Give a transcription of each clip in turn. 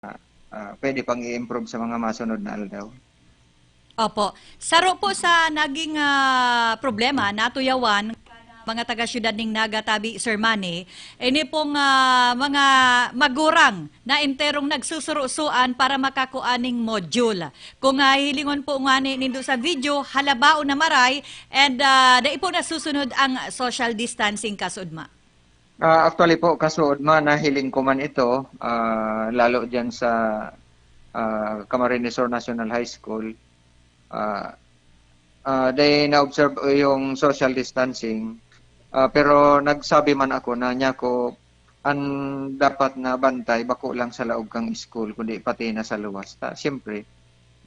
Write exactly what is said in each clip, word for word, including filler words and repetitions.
ah, pwede pang i-improve sa mga masunod na aldaw. Opo. Saro po sa naging ah, problema, natuyawan, mga taga-syudad ning Naga tabi, Sir Manny, ini pong ah, mga magurang na enterong nagsusurusuan para makakua ning module. Kung ah, hilingon po nga ni nindo sa video, halabaon na maray, and ah, dai po nasusunod ang social distancing, kasudma. Ah, actually po, kasuod man, nahiling ko man ito, ah, lalo dyan sa ah, Camarines Sur National High School. Ah, ah, they na-observe yung social distancing. Ah, pero nagsabi man ako na niya ko, ang dapat na bantay, bako lang sa laog kang school, kundi pati na sa luwas. Ta, siyempre,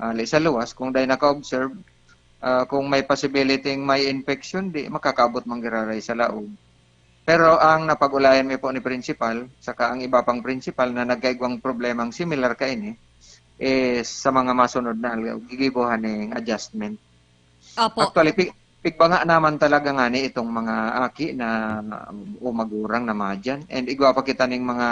ah, sa luwas, kung dahil naka-observe, ah, kung may possibility may infection, di makakaabot manggiraray sa laog. Pero ang napag-ulayan mi po ni principal, saka ang iba pang principal na nagkaigwang problemang similar kaini, eh, sa mga masunod na aldaw, gigibuhan ning adjustment. Opo. Actually, pi- pigbanga naman talaga nga ni itong mga aki na o magurang na madyan. And igwa pa kita ning mga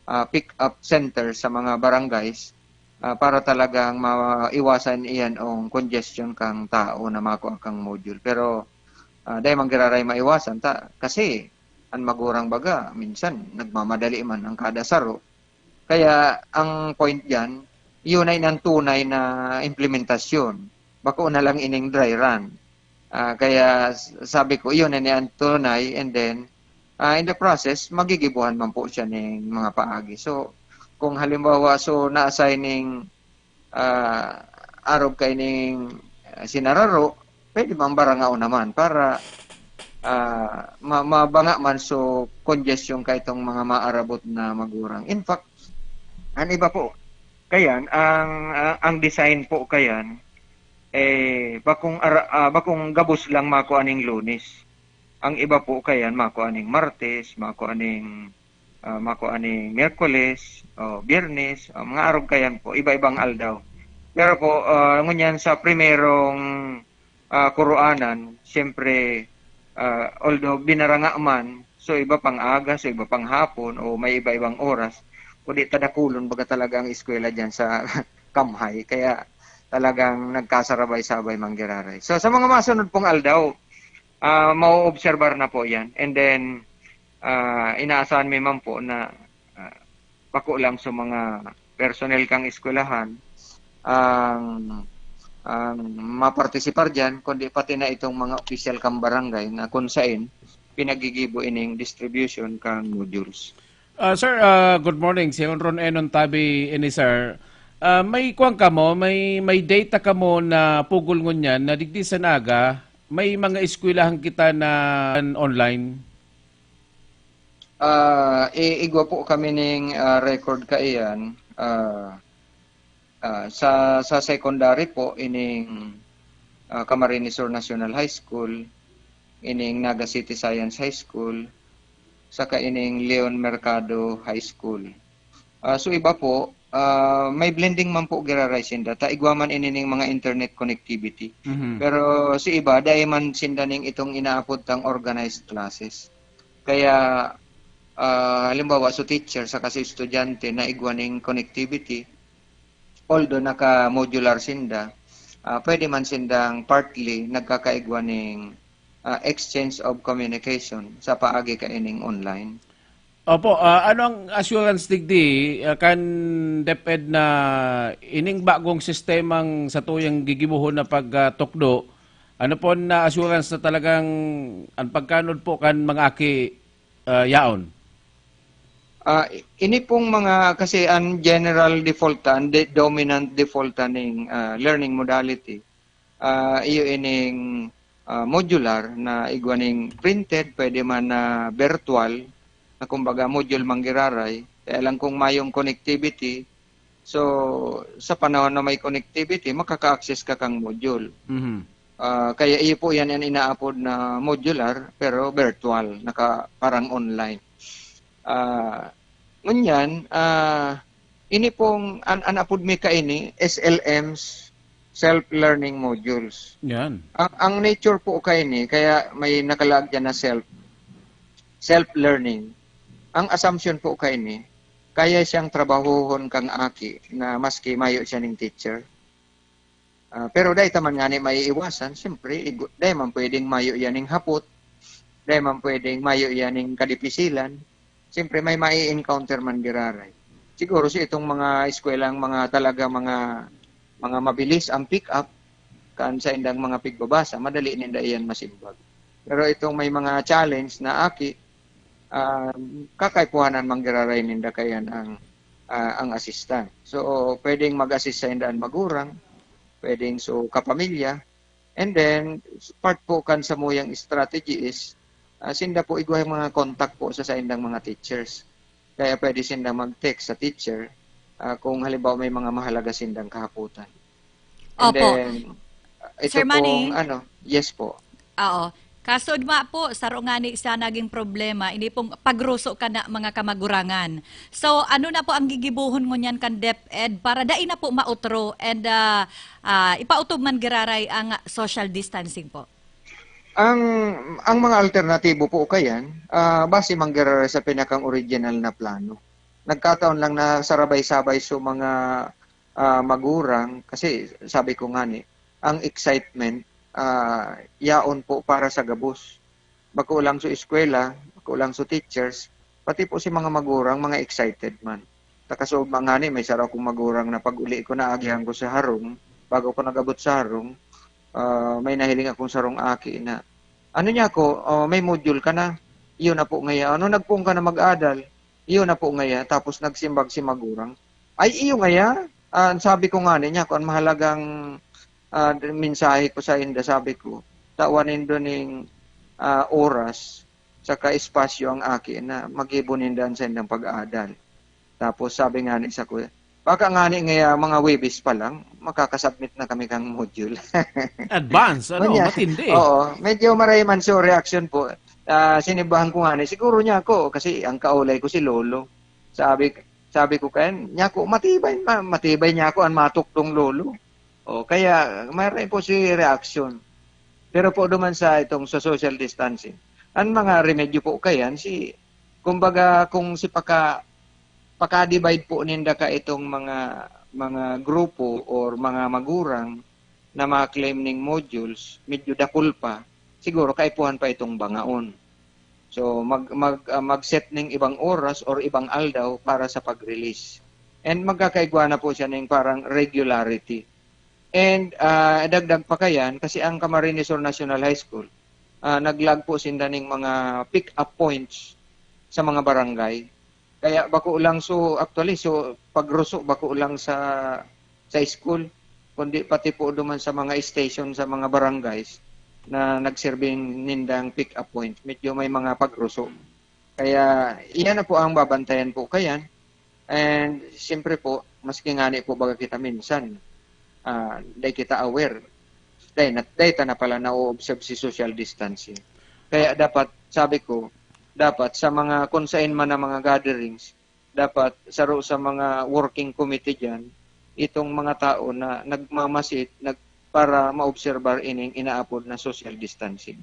ah, pick-up center sa mga barangays ah, para talagang maiwasan iyan ang congestion kang tao na makua kang module. Pero ah, dai man giraray maiwasan ta kasi ang magurang baga minsan nagmamadali man ang kada saro. Kaya ang point diyan, iyon ay nang tunay na implementasyon. Bako na lang ining dry run. Ah, kaya s- sabi ko, iyon na ni ang tunay, and then ah, in the process, magigibuhan man po siya ning mga paagi. So, kung halimbawa, so na-assign ning ah, arog kaining ah, sinararo, pwede bang barangaon naman para ah, ma- mabanga man so congestion kaitong mga maarabot na magurang. In fact, ang iba po, kayan, ang ah, ang design po kayan eh bakong ara, ah, bakong gabos lang makua ning Lunes. Ang iba po kayan makua ning Martes, makua ning ah, makua ning Miyerkules, o Biyernes, o mga arog kayan po, iba-ibang aldaw. Pero po, ah, ngunyan sa primerong ah, kuruanan, siyempre, ah, although binaranga man, so iba pang aga, so iba pang hapon, o may iba-ibang oras, kundi tadakulon baga talaga ang eskwela diyan sa Kamhay. Kaya talagang nagkasarabay-sabay manggiraray. So sa mga masunod pong aldaw, ah, maoobserbar na po yan. And then, ah, inaasahan mi man po na ah, bako lang sa mga personnel kang eskwelahan ang ang mapartisipar diyan, kundi pati na itong mga opisyal kang barangay na kung sain pinagigibo ining distribution kang modules. Ah, sir, ah, good morning. Si Honron Enon Tabi ini, sir. Ah, may kuwan kamo, may may data kamo na pugol ngunyan na digdi sa Naga, may mga eskwelahan kita na online. Ah, i- igwa po kami ning ah, record kaiyan. Ah, ah, sa sa secondary po ining ah, Camarines Sur National High School, ining Naga City Science High School, saka ining Leon Mercado High School. Ah, so iba po, ah, may blending man po giraray sinda. Ta igwa man ini ning mga internet connectivity. Mhm. Pero si iba, dai man sinda ning itong inaapod tang organized classes. Kaya ah, halimbawa, so teacher saka si estudyante na igwa ning connectivity, although naka-modular sinda, ah, pwede man sindang partly nagkakaigwa ning ah, exchange of communication sa paagi kaining online. Opo, ah, ano ang assurance digdi ah, kan DepEd na ining bagong sistemang satuyang gigibohon na pagtukdo? Ano po na assurance na talagang ang pagkanod po kan mga aki ah, yaon? Ah, ini pong mga, kasi ang general default, ang de- dominant default ning ah, learning modality, ah, iyo ining ah, modular na igwa ning printed, pwede man na virtual, na kumbaga module manggiraray. Kaya lang kung mayong connectivity, so sa panahon na may connectivity, makaka-access ka kang module. Mhm. Ah, kaya iyo po yan ang inaapod na modular, pero virtual, naka, parang online. Ah, ngunyan, ah, ini pong, an, an apod mi kaini, S L Ms, self-learning modules. Yan. Ang, ang nature po kaini, kaya may nakalaag dyan na self, self-learning. Ang assumption po kaini, kaya siyang trabahohon kang aki na maski mayo siya ning teacher. Ah, pero dai ta man ngani maiiwasan, siyempre, igu-, dai man pwedeng mayo yan ning hapot, dai man pwedeng mayo yan ning kadipisilan. Siyempre, may mai-encounter man giraray. Siguro si itong mga eskwelahang mga talaga mga, mga mabilis ang pick up, kan saindang mga pigbabasa, madali ninda iyan masimbag. Pero itong may mga challenge na aki, ah, kakaipuhanan man giraray ninda kaiyan ang, ah, ang assistant. So, pwedeng mag-assist sainda an magurang, pwedeng so kapamilya, and then part po kan samuyang strategy is, ah, sinda po igwa yung mga contact po sa saindang mga teachers. Kaya pwede sinda mag-text sa teacher, ah, kung halimbawa may mga mahalaga sindang kahapotan. And Opo. then, ito Sir Manny? pong, ano, yes po. Oo. Kasod nga po, saro nga ni sa naging problema, ini pong pagruso ka na mga kamagurangan. So, ano na po ang gigibuhon ngunyan kan DepEd para dai na po mautro and ah, ah, ipautob man giraray ang social distancing po? Ang ang mga alternatibo po kayan, ah, base man giraray sa pinakang original na plano. Nagkataon lang na sarabay-sabay so mga, ah, magurang, kasi sabi ko nga ni, ang excitement, ah, yaon po para sa gabos. Bako lang so eskwela, bako lang so teachers, pati po si mga magurang, mga excited man. Takasoob man ngani, may saro akong magurang na pag-uli ko, naagihan ko sa harong, bago ko nag-abot sa harong, ah, may nahiling akong sarong aki na, "Ano niya ako, oh, may module ka na?" "Iyo na po ngaya." "Ano, nagpoon ka na mag-adal?" "Iyo na po ngaya." Tapos nagsimbag si magurang, "Ay, iyo ngaya." Ah, sabi ko nga niya, kung mahalagang, ah, mensahe ko sa inda, sabi ko, "Tawan nindo ning, ah, oras saka espasyo ang aki na maggibo ninda an saindang pag-aadal." Tapos sabi nga ni sa kuya, "Baka nga ni ngaya mga Webes pa lang, makakasubmit na kami kang module." Advance, ano, Manya, matindi. Oo, medyo maray man so reaction po. Ah, sinibahan ko nga ni, siguro niya ako, kasi ang kaulay ko si Lolo. Sabi, sabi ko kaya, niya ako, matibay, ma- matibay niya ako, ang matukdong Lolo. O, kaya, mayroon po si reaction. Pero po duman sa itong sa social distancing, ang mga remedyo po kayan, si, kumbaga, kung si paka, paka-divide po ninda ka itong mga, mga grupo or mga magurang na ma-claim ning modules, medyo dakul pa, siguro kaipuhan pa itong bangaon. So, mag, mag, ah, mag-set ning ibang oras or ibang aldaw para sa pag-release. And magkakaigwa na po siya ning parang regularity. And ah, dagdag pa kayan, kasi ang Camarines Sur National High School, ah, naglag po sinda ning mga pick-up points sa mga barangay. Kaya bako lang so, actually, so pagruso bako lang sa sa school, kundi pati po duman sa mga station sa mga barangays na nagserbi nindang pick-up point. Medyo may mga pagruso. Kaya iyan na po ang babantayan po kayan. And siyempre po, maski ngani po baga kita minsan, ah, dai kita aware. Dai, na, dai ta na pala na-observe si social distancing. Kaya dapat, sabi ko, dapat sa mga kung saan man ang mga gatherings, dapat saro sa mga working committee diyan, itong mga tao na nagmamasid nag, para maobserbar ining inaapod na social distancing.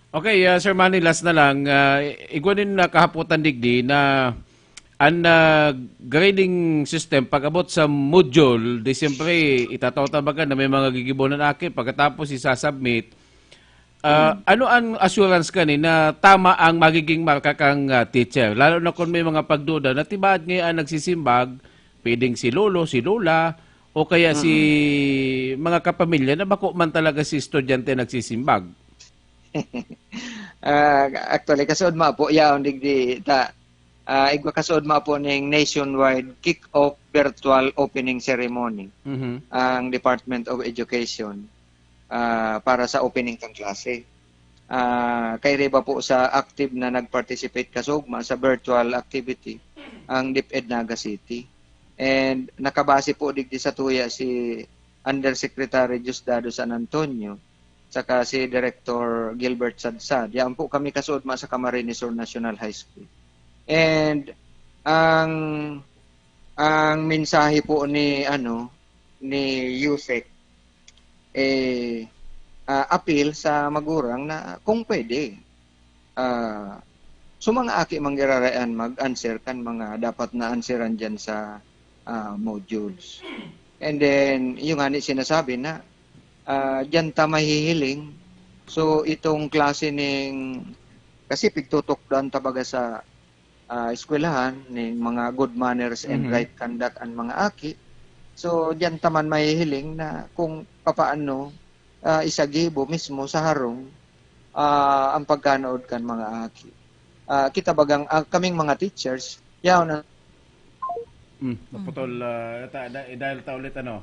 Okay, ah, Sir Manny, last na lang. Ah, igwa nin nakahapotan digdi na an ah, grading system pag-abot sa module, di siyempre itatao ta baga na may mga gigibonan aki pagkatapos isasubmit. Ah, ano ang assurance kani na tama ang magiging marka kang ah, teacher? Lalo na kung may mga pagduda na tibaad ngayon ang nagsisimbag, pwedeng si lolo, si lola, o kaya si mga kapamilya na bako man talaga si estudyante nagsisimbag. Ah, actually, kasuod mo po, yaon digdi ta, ah, igwa kasuod mo po ning nationwide kick-off virtual opening ceremony Mhm. ang Department of Education, ah, para sa opening kang klase. Ah, kairiba po sa active na nag-participate kasugma sa virtual activity ang DepEd Naga City. And nakabase po digdi sa tuya si Undersecretary Diosdado San Antonio, saka si Director Gilbert Sadsad. Yan po kami kasuodma sa Camarines Sur National High School. And ang ang mensahe po ni ano ni USEC eh ah, appeal sa magurang na kung pwede ah, So, mga aki man giraray an mag-answer kan mga dapat na answeran diyan sa, ah, modules. And then, yung nga ni sinasabi na, ah, diyan ta mahihiling. So, itong klase ning, kasi pigtutukdoan ta baga sa, ah, eskwelahan ning mga good manners and Mhm. right conduct an mga aki. So, diyan ta man mahihiling na kung papaano, ah, isagibo mismo sa harong, ah, ang pagkanood kan mga aki. Ah, kita bagang, ah, kaming mga teachers, yaon ang Hmm, naputol, ah, ta da i-dial ta ulit, ano?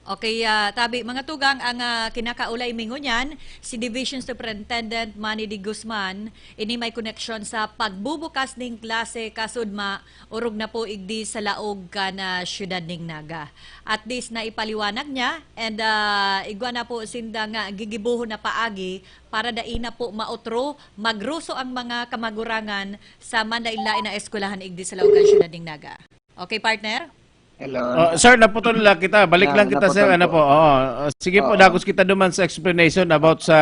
Okay, ah, tabi, mga tugang, ang, ah, kinakaulay mi ngunyan, si Division Superintendent Manny de Guzman, ini may koneksyon sa pagbubukas ning klase kasudma, orog na po igdi sa laog kan, ah, siyudad ning Naga. At least naipaliwanag niya, and, ah, igwa na po sinda nga gigibohon na paagi para dai na po maotro, magruso ang mga kamagurangan sa manlaen-laen na eskwelahan igdi sa laog kan siyudad ning Naga. Okay, partner? Hello. Oh, sir, naputol lang kita. Balik Na, lang kita, sir. naputol Ano po. po? Oo. Oh, sige po, Oo. dagos kita duman sa explanation about sa,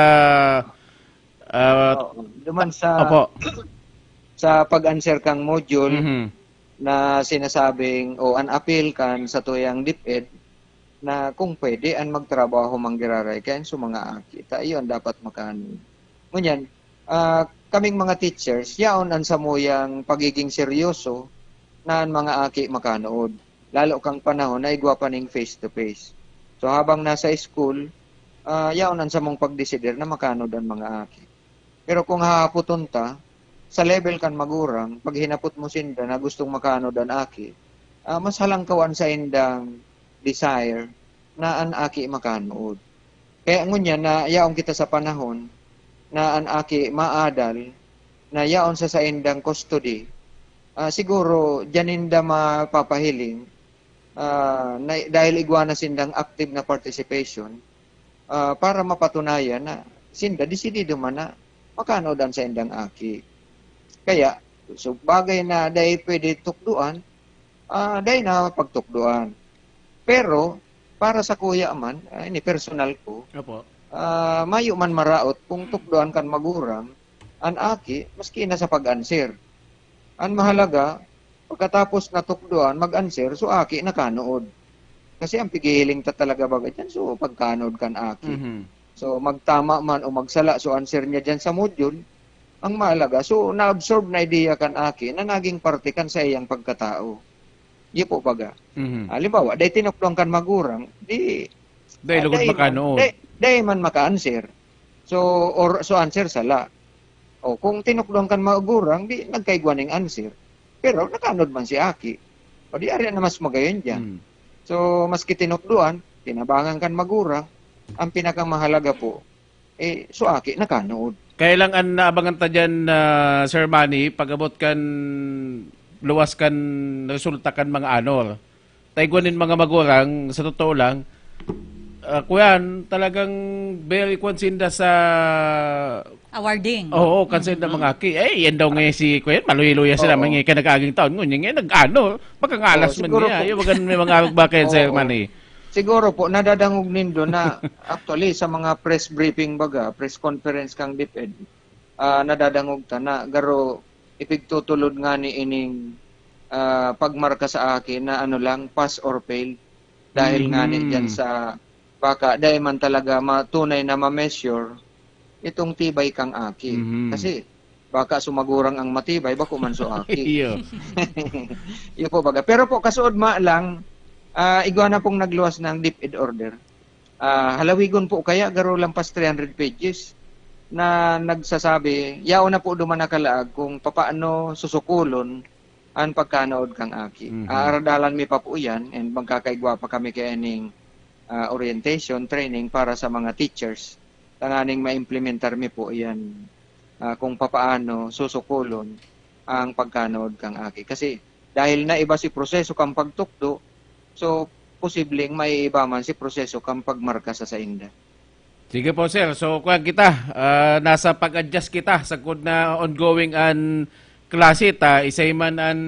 ah, Oo. Duman sa, Opo. sa pag-answer kang module Mhm. na sinasabing o an apil kan satuyang DepEd na kung pwede an magtrabaho man giraray kan sa mga aki ta, iyon dapat makan. Ngunyan, ah, kaming mga teachers, yaon an samuyang pagiging seryoso na an mga aki makanood, lalo kang panahon na igwa pa ning face to face. So, habang nasa school, ah, yaon an samong pagdesider na makanood an mga aki. Pero kung hahapoton ta, sa level kan magurang, pag hinapot mo sinda na gustong makanood an aki, ah, mas halangkaw an saindang desire na an aki makanood. Kaya ngunyan na yaon kita sa panahon na an aki maadal, na yaon sa saindang custody, ah, siguro diyan ninda mapapahiling, ah, na, dahil igwa na sindang active na participation, ah, para mapatunayan na sinda desidido man na makanood an saindang aki. Kaya, so, bagay na dai pwede tukdoan, ah, dai na pagtukdoan. Pero, para sa kuya man, ah, ini personal ko, Opo. ah, mayo man maraot kung tukdoan kan magurang an aki, maski na sa pag-answer. An mahalaga, pagkatapos natukdoan, mag-answer, so aki nakanood. Kasi ang pighihiling ta talaga baga diyan, so pagkanood kan aki. Mhm. So, magtama man o magsala, so answer niya diyan sa module, ang mahalaga, so na-absorb na ideya kan aki na naging parte kan saiyang pagkatao. Iyo po baga. Mhm. Halimbawa, dai tinukdoan kan magurang, di, Dai ah, lugod dai man, makanood. dai, dai man maka-answer. So, or, so answer sala. O, kung tinukdoan kan magurang, di nagkaigwa ning answer. Pero nakanood man si aki. O di, ari na mas magayon diyan. Hmm. So, maski tinukdoan, tinabangan kan magurang, ang pinakamahalaga po, eh, so aki nakanood. Kaya lang ang naabangan ta diyan, ah, Sir Manny, pag-abot kan luwas kan resulta kan mga anol. Ta igwa nin mga magurang, sa totoo lang, ah, kuyan, talagang very kuwan sinda sa Awarding. Oo, kan sinda Mm-mm. mga aki. Eh, yan daw nga si kuyan, maluya-luya sila, Oo. mga kaya nag-aaging taon, ngunyan nga, nag-ano, pagkangalas Oo, man siguro niya. po. Yung mga, may mga arog ba kayo, Sir Oo. Manny? Siguro po, nadadangog nindo na, actually, sa mga press briefing baga, press conference kang DepEd, ah, nadadangog ta na, garo, ipigtutulod nga ni ining, ah, pagmarka sa akin na ano lang, pass or fail. Dahil nga ni Mhm. dyan sa baka, dahil man talaga ma-, tunay na ma-measure itong tibay kang aki. Mhm. Kasi baka sumagurang ang matibay, bako man so aki. Iyo. Iyo po baga. Pero po, kasuod ma lang, ah, igwa na pong nagluwas ng DepEd order. Ah, halawigon po kaya, garo lang pas three hundred pages na nagsasabi, yaon na po duman nakalaag kung papaano susukulon an pagkanood kang aki. Mhm. Aaradalan mi pa po iyan and magkakaigwa pa kami kaya ning, ah, orientation, training para sa mga teachers. Tanganing maimplementar mi po iyan, ah, kung papaano susukulon ang pagkanood kang aki. Kasi dahil naiba si proseso kang pagtukdo, so posibleng maiiba man si proseso kang pagmarka sa sainda. Sige po, sir. So, kuwan kita, ah, nasa pag-adjust kita sagkod na ongoing an klase ta, isay man an,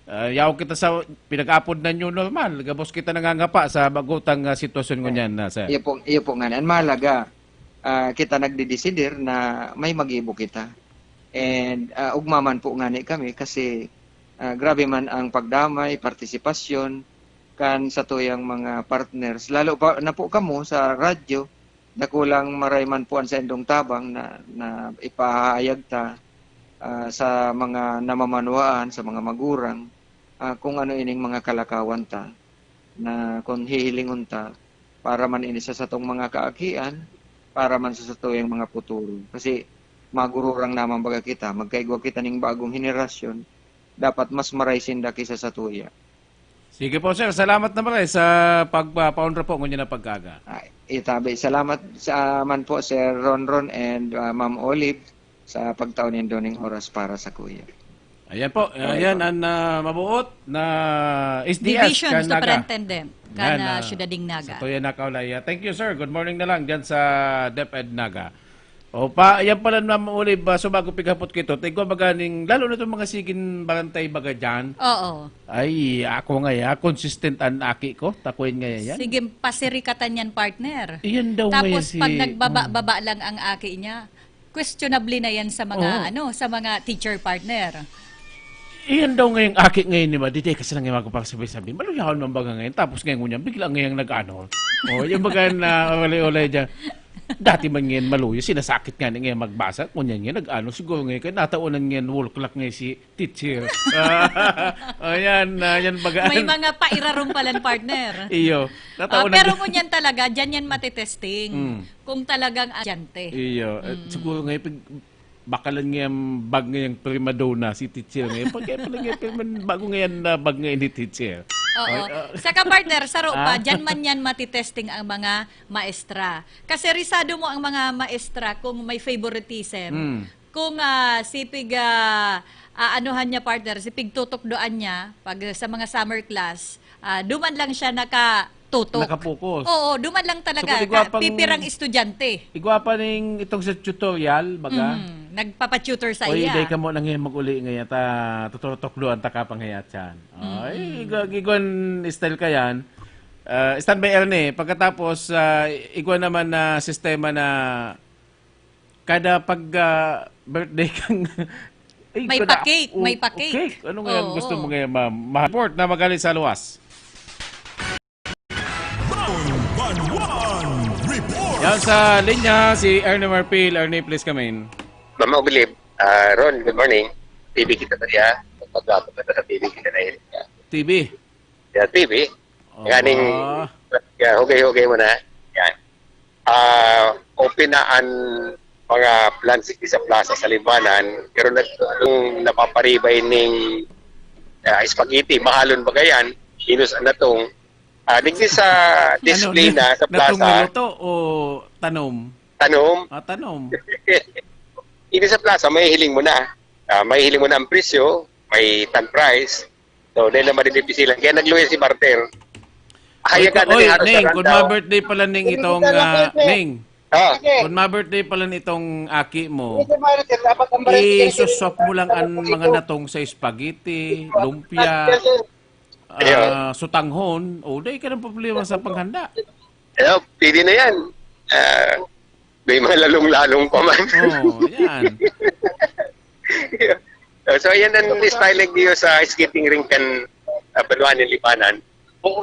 ah, yaw kita sa pinag-apod na new normal. Gabos kita nangangapa sa bagotang, ah, sitwasyon ngunyan na, sir. Iyo po, iyo po nga. Ang mahalaga, ah, kita nagdidesider na may magibo kita. And, ah, ugma man po ngani kami kasi, ah, grabe man ang pagdamay, partisipasyon kan satuyang mga partners. Lalo pa na po kamo sa radyo, dakulang maray man po an saindong tabang na, na ipahayag ta, ah, sa mga namamanwaan, sa mga magurang, ah, kung ano ining mga kalakawan ta, na kung hihilingon ta, para man ini sa satong mga kaakian, para man sa satuyang mga puturo. Kasi magururang naman baga kita, magkaigwa kita ning bagong henerasyon, dapat mas maray sinda kaysa satuya. Sige po, sir. Salamat na maray sa pagpapaunra po ngunyan na pag-aga. Ay, itabi. Salamat sa man po, Sir Ronron and, ah, Ma'am Olive, sa pagtao nindo ning oras para sa kuya. Ayan po. Ayan ang, ah, mabuot na S D S Division kan Naga. Superintendent kan, Yan, ah, ah, Syudad ning Naga. Sa Tuya Nakaulay. Ah, thank you, sir. Good morning na lang dyan sa DepEd Naga. O pa, yan pala, Ma'am Olive, ah, so bago pighapot kito, tigwa baga ning, lalo na itong mga sigin barantay baga dyan. Oo. Ay, ako nga ya, consistent an aki ko, takuin nga yan. Sige, pasirikatan yan, partner. Iyan daw ngayon Tapos si pag nagbaba-baba lang ang aki niya, questionable na yan sa mga, Oo. ano, sa mga teacher, partner. Iyan daw ngayong aki ngayon ni Madi, di kasi nang magpapasabay-sabay. Maluyahon man baga ngayon, tapos ngayon ngunyan, bigla ngayong nag-ano. Oh, yung baga na ulay-ulay dyan. Dati man ngayon maluyo, sinasakit nga na ngayon magbasa, ngunyan ngayon nag-ano, siguro ngayon, kaya nataunan ngayon, wall clock ngayon si teacher. Ayan, ah, yan baga. May mga pairarom palan, partner. Iyo. Ah, Nataunan pero ngayon. ngunyan talaga, dyan yan matitesting. Mm. Kung talagang adyante. Iyo. Eh, Mm. siguro ngayon, pag, bakalan ngayon, bag ngayong primadona si teacher ngayon. Pag kaya pala ngayon, priman-, bago ngayon na bag ngayon ni teacher. Oo. Ay, ah. Saka, partner, saro pa, Ah. dyan man yan matitesting ang mga maestra. Kasi risado mo ang mga maestra kung may favoritism. Mm. Kung, ah, sipig, ah, aanuhan niya, partner, sipig tutukdoan niya pag sa mga summer class, ah, duman lang siya nakatutok. Nakapokus. Oo, duman lang talaga. So, kung igwa Ka-, pang pipirang estudyante. Igwa pa ning itong sa tutorial, baga? Mhm, nagpapa-tutor sa Oy, iya. Day ka mo nang mag-uli ngayon, ta, tututukdoan ta ka pang hayat yan. Ay, Mm. igwa, igwan style ka yan. Ah, standby, Ernie. Pagkatapos, ah, igwa naman na sistema na kada pag, ah, birthday kang Ay, May kada pa-cake, o may pa-cake. cake. Ano nga yan Oo. gusto mo ngayon, ma'am? Ma-, report na magaling sa luwas. Banwan Report. Yan sa linya, si Ernie Marpil. Ernie, please come in. Mama Obilib, ah, Ron, good morning. T V kita na ya. Pagkakapit na sa T V kita na yun. T V? Yeah, T V. Oh, Ganing, wow. yeah, hugay-hugay mo na. Yan. Ah, open na ang mga plants sa plaza sa Libanan, pero nag-, nung napaparibay ning, ah, spaghetti, mahalon ba gayan? Hinos ang natong, ah, digdi sa display Ano, na sa natong plaza. Luto o tanom? Tanom. Ah, tanom. Ini sa plaza, may hiling mo na. Ah, may hiling mo na ang presyo, may tan price. So, dahil na madidipisilan. Kaya nagluya si barter. Oy, Hayagan ko-, na ni oy, Haros Neng, kung Sarandao. ma-birthday pala ning Hindi itong, kita lang ah, pwede. Neng, Ah. Sige. kung ma-birthday pala nitong aki mo, Hindi, Maricel, dapat ang barangay isusok mo lang ang mga natong sa spaghetti, lumpia, Ayun. ah, sutanghon, o, di ka ng problema sa panghanda. Ayun, pwede na yan. Ah, may mga lalong-lalong pa man. Oo, yan. So, so, ayan ang style like niyo sa skating rink kan, ah, Banwa ni Libanan. Kung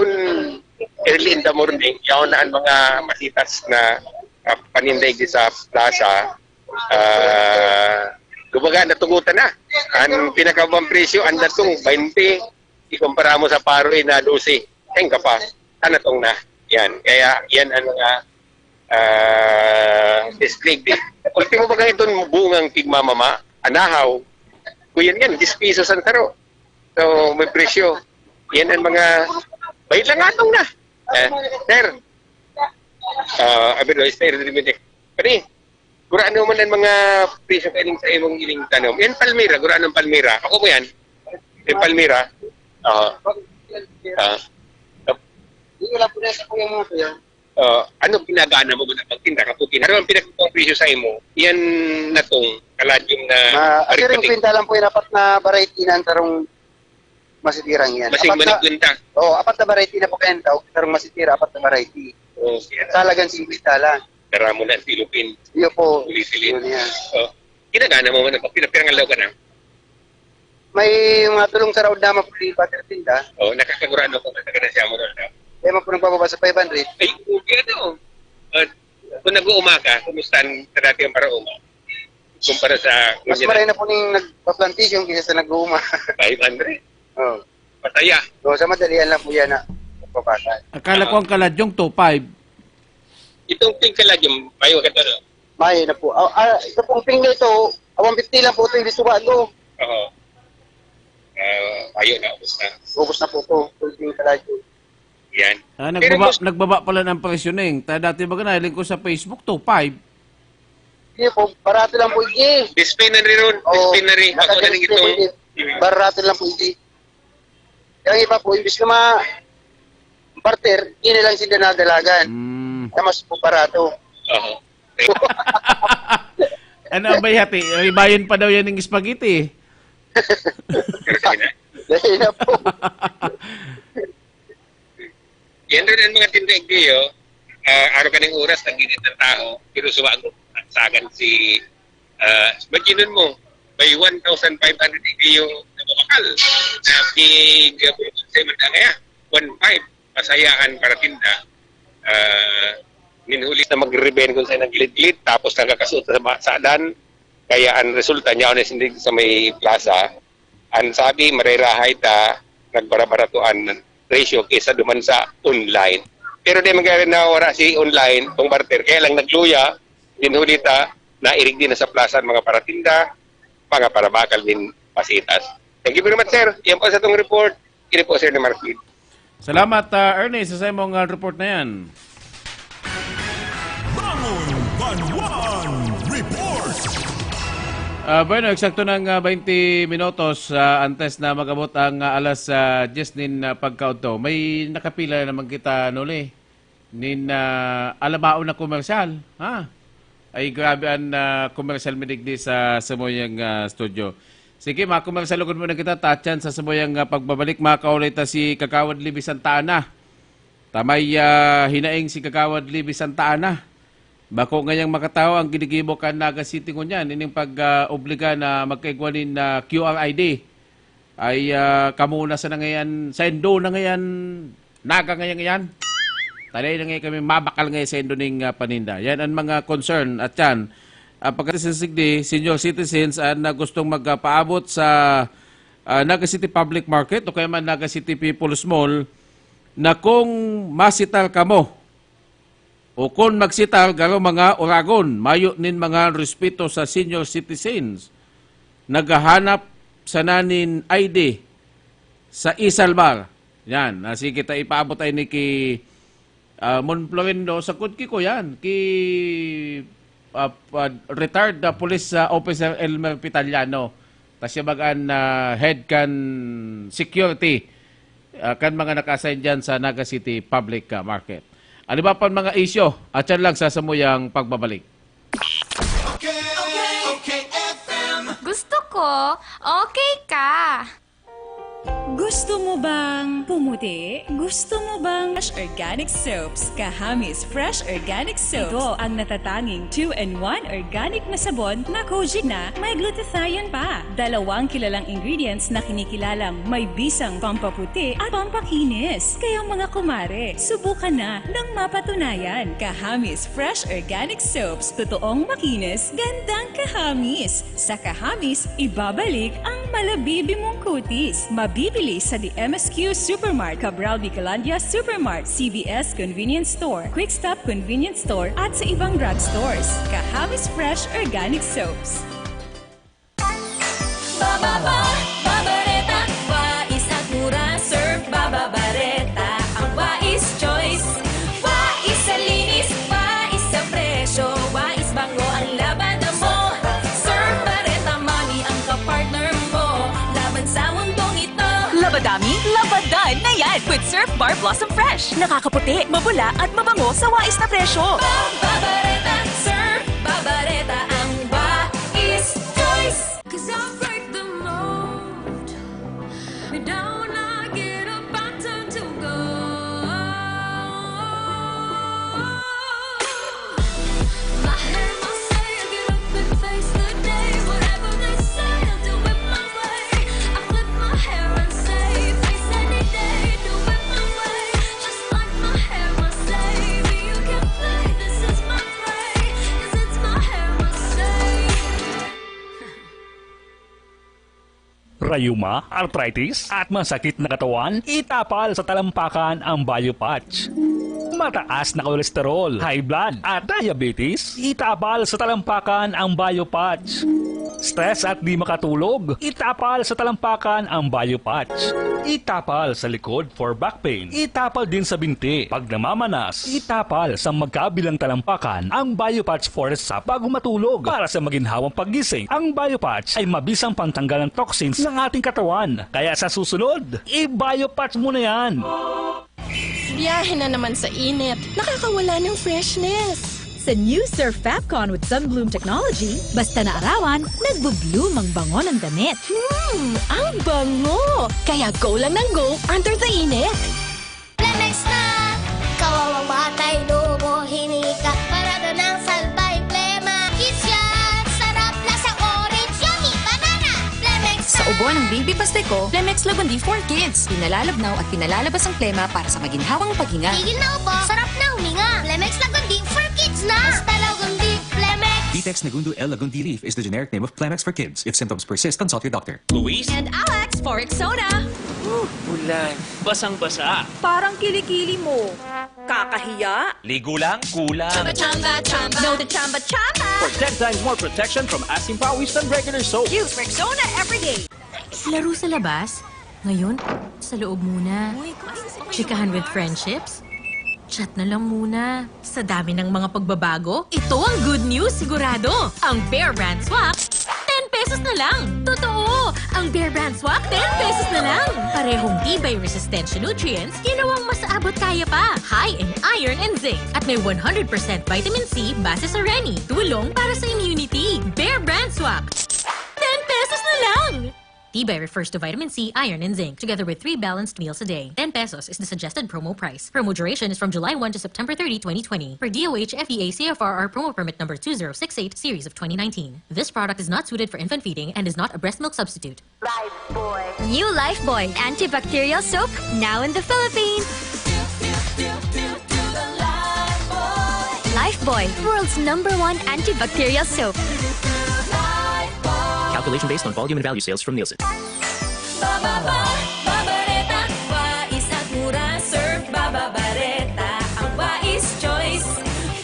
early in the morning, yaon na ang mga masitas na, ah, paninday di sa plaza. Ah, kumbaga, natugutan na. Ang pinakabang presyo, ang datong twenty, ikumpara mo sa paroy na dose. Kaya ka pa, anatong na. Yan. Kaya, yan ang mga, ah, display. Ultimo ba itong bungang tigmamama, anahaw, kuyan yan, diyes pesos ang taro. So, may presyo. Yan ang mga, bayad lang atong na. Eh, sir. Ah, abi do, sir, Pare, gurano man ang mga presyo kaning sa imong ining tanom? Yan, palmira, gurano ang palmira? Ako mo yan? Yung palmira? Oo. Ah. Hindi, wala po na sa kuya mga kuya. Ah, ano ginagana mo muna pagtinda? Kaputin. Ano ang pinagpapang presyo sa imo? Yan na tong kaladyong na Ma-, ah, sir, yung aripati. Kwenta lang po yung apat na variety na ang tarong masitirang yan. Masing Apat na, manig kwenta. Oo, apat na variety na po kayo ang tawag. Tarong masitira, apat na variety. Oo. Talagang singkwenta lang. Dara mo na ang silupin. Iyo po. Ulit-ulit. Yun yan. Oo. Ginagana mo man ang pagpinapirang law ka na? May mga tulong sa raod naman po di Father Tinda. Oo, nakakagurado ko, matagal na siya mo ron, ah. Kaya man po nagbababa sa five hundred. Ay, okay, ano? At kung nag-uuma ka, kumusta ang dati ang parauma? Kumpara sa Mas maray na po ning nagpa-plantation kaysa sa nag-uuma. Five hundred? Oo. Pataya. So, sa madalian lang po yan na nagpapatay. Akala ko ang kaladyong two five. Itong pink kaladyong, payo ka doon. Mayo na po. Ah, ah, ito pong pink na ito, ah, one fifty lang po ito, hindi sumago. Oo. Ah, ayun, naubos na. Ubos na po ito, itong pink kaladyong. Yan. Ah, Pero nagbaba, boss, nagbaba pala ng presyo, Neng. Ta-, dati baga nahiling ko sa Facebook, two five. Hindi po, barato lang po, Iji. Display na rin ron. Oo, Display na rin. Ako na rin naka-display po, itong Iji. Barato lang po, Iji. Yung iba po, imbis na ma-barter, yun na lang sila nadalagan. Mm. Na mas po barato. Oo. Ano ang bayhati? Ay, bayan pa daw yan ng spaghetti. Pero sige na. Dahil na po. Yan rin ang mga tindaig diyo. Ah, araw kaning oras, nagdidit ng tao. Pero sumagot, sagan si, ah, imagine mo, may one thousand five hundred diyo na mabakal. Na big, uh, sa mga kaya, one five, pasayahan para tinda. Ah, minhuli na magre-revent kung saan ang gilid-gilid, tapos nakakasuot sa mga sadan, kaya ang resulta niya, honest, hindi sa may plaza, ang sabi, marerahay ta, nagbarabarato an presyo kaysa duman sa online. Pero di man kaya nawara si online, tong barter. Kaya lang nagluya, din huli ta, nairig din na sa plaza ang mga paratinda, mga parabakal din pasitas. Thank you very much, sir. Yan po sa itong report. Ini po, Sir Marfil. Salamat, ah, Ernie, sa imong, ah, report na yan. Bangon Banwan Report. Ah, bueno, eksakto ng, ah, twenty minutos, ah, antes na mag-abot ang, ah, alas, ah, diyes nin, ah, pagkaudto. May nakapila naman kita, Noli, nin, ah, alabaon na komersyal, ha? Ay, grabe ang, ah, komersyal mi digdi sa samuyang, ah, studio. Sige, mga komersyal, lugod muna kita, ta atyan sa samuyang, ah, pagbabalik, makakaulay ta si Kagawad Libby Santa Ana. Ta may, ah, hinaing si Kagawad Libby Santa Ana. Bako ngayang makatawo ang ginigibo kan Naga City ngunyan, ining pag, ah, obliga na magkaigwa nin, ah, Q R I D. Ay, ah, kamo na sana ngayan, saindo na ngayan, Naga ngayan, ngayan. Talay na ngayon kami, mabakal ngayon saindo ning, ah, paninda. Yan ang mga concern at yan. Ah, pagkatapos ng sigdi, senior citizens ang, ah, gustong magpaabot sa, ah, Naga City Public Market o kaya man Naga City People's Mall na kung masital kamo o kun magsital, garo mga oragon, mayo nin mga respeto sa senior citizens. Naghahanap sana nin I D sa Isalbar. Yan, na sige ta ipaabot ay ni ki, ah, Mon Florindo, sagkod ki ko yan, ki, ah, ah, retired, ah, police, ah, officer Elmer Pitaliano. Ta siya baga an, ah, head kan security, ah, kan mga naka-assign dyan sa Naga City Public, ah, Market. Ano ba pang mga isyo? At yan lang sa samuyang pagbabalik. Okay, okay, okay, F M. Gusto ko, okay ka. Gusto mo bang pumuti? Gusto mo bang Fresh Organic Soaps? Kahamis Fresh Organic Soaps. Ito ang natatanging two-in-one organic na sabon na kojic na may glutathione pa. Dalawang kilalang ingredients na kinikilalang may bisang pampaputi at pampakinis. Kaya mga kumare, subukan na ng mapatunayan. Kahamis Fresh Organic Soaps. Totoong makinis, gandang kahamis. Sa Kahamis, ibabalik ang malabibi mong kutis. Mabibili sa The M S Q Supermart, Cabral de Calandia Supermart, C V S Convenience Store, Quick Stop Convenience Store, at sa ibang drugstores. Kahamis Fresh Organic Soaps. Bababa, babareta, wais at mura, Surf Bababareta, ang wais choice. Wais sa linis, wais sa presyo, wais bango ang labada mo. Surf Bareta Mami ang kapartner mo laban sa mundong ito. Labadami, labadan na yan with Surf Bar Blossom Fresh. Nakakaputi, mabula at mabango sa wais na presyo. Bababareta, Surf Babareta ang wais choice. 'Cause I break the mold. We don't, I get up, I turn to gold. My hair, my say, I get up and face the day. Rayuma, arthritis, at masakit na katawan? Itapal sa talampakan ang Biopatch. Mataas na kolesterol, high blood, at diabetes? Itapal sa talampakan ang Biopatch. Stress at di makatulog? Itapal sa talampakan ang Biopatch. Itapal sa likod for back pain. Itapal din sa binti pag namamanas. Itapal sa magkabilang talampakan ang Biopatch Forest Sap bago matulog. Para sa maginhawang paggising, ang Biopatch ay mabisang pangtanggal ng toxins ng ating katawan. Kaya sa susunod, i-Biopatch mo na yan. Biyahe na naman sa init. Nakakawala ng freshness. Sa new Surf Fabcon with Sunbloom Technology, basta naarawan, nagbo-bloom ang bango ng damit. Hmm, ang bango! Kaya go lang ng go under the init. Plemex na! Kawawang batay, lumo, hinika. Parada ng salbay, plema. Kiss yan! Sarap na sa orange, yummy, banana. Plemex na! Sa ubo ng Baby Pasteco, Plemex Lagundi for Kids. Pinalalabnaw at pinalalabas ang plema para sa maginhawang paghinga. Tigil na ubo, sarap na huminga. Plemex Lagundi for Kids na! Basta Lagundi, Plemex! Vitex Negundo L Lagundi Leaf is the generic name of Plemex for Kids. If symptoms persist, consult your doctor. Luis? And Alex for Rexona. Uh, ulan. Basang-basa. Parang kilikili mo. Kakahiya. Ligo lang, kulang. Chamba, chamba, chamba. No to chamba, chamba. For ten times more protection from asin pawis than regular soap. Use Rexona every day. Laro sa labas? Ngayon, sa loob muna. Chikahan with friendships? Chat na lang muna. Sa dami ng mga pagbabago, ito ang good news sigurado. Ang Bear Brand Swak, ten pesos na lang. Totoo! Ang Bear Brand Swak, ten pesos na lang. Parehong tibay, resistensya, nutrients, ginawang mas abot kaya pa. High in iron and zinc. At may one hundred percent vitamin C base sa Reni. Tulong para sa immunity. Bear Brand Swak, ten pesos na lang! Tibay refers to vitamin C, iron, and zinc, together with three balanced meals a day. Ten pesos is the suggested promo price. Promo duration is from July one to September thirty, twenty twenty. Per D O H F E A C F R R promo permit number two zero six eight, series of twenty nineteen. This product is not suited for infant feeding and is not a breast milk substitute. Lifebuoy. New Lifebuoy antibacterial soap, now in the Philippines. Lifebuoy, world's number one antibacterial soap. Calculation based on volume and value sales from Nielsen. Bababa, babareta, wais at mura, Surf Bababareta, ang wais choice.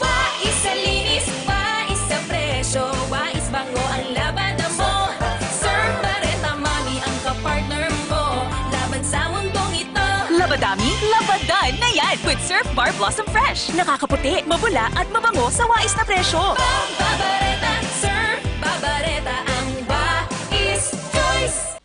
Wais sa linis, wais sa presyo, wais bango ang labada mo. Surf Bareta Mami ang kapartner mo laban sa mundong ito. Labadami, labadan na yan with Surf Bar Blossom Fresh. Nakakaputi, mabula at mabango sa wais na presyo. Babareta, Surf Babareta, ang wais choice.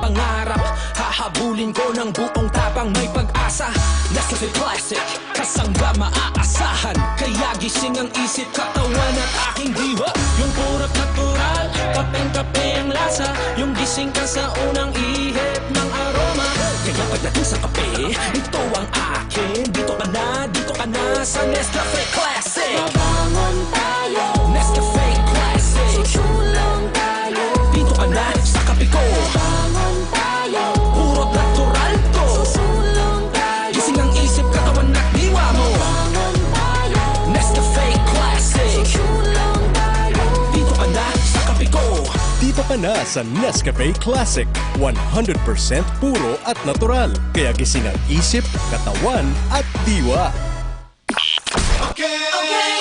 Pangarap, hahabulin ko ng buong tapang, may pag-asa. Nescafe Classic, kasangga maaasahan. Kaya gising ang isip, katawan at aking diwa. Yung purot natural, kapeng-kape ang lasa. Yung gising ka sa unang ihip ng aroma. Kaya pagdating sa kape, ito ang akin. Dito ka na, dito ka na sa Nescafe Classic. Mabangon tayo. Nescafe Classic. Susulong tayo. Dito ka na sa kape ko. Mabangon tayo. Puro natural to. Susulong tayo. Gising ang isip, katawan at diwa mo. Mabangon tayo. Nescafe Classic. Susulong tayo. Dito ka na sa kape ko. Dito ka na sa Nescafe Classic. One hundred percent puro at natural. Kaya gising ang isip, katawan at diwa. Okay,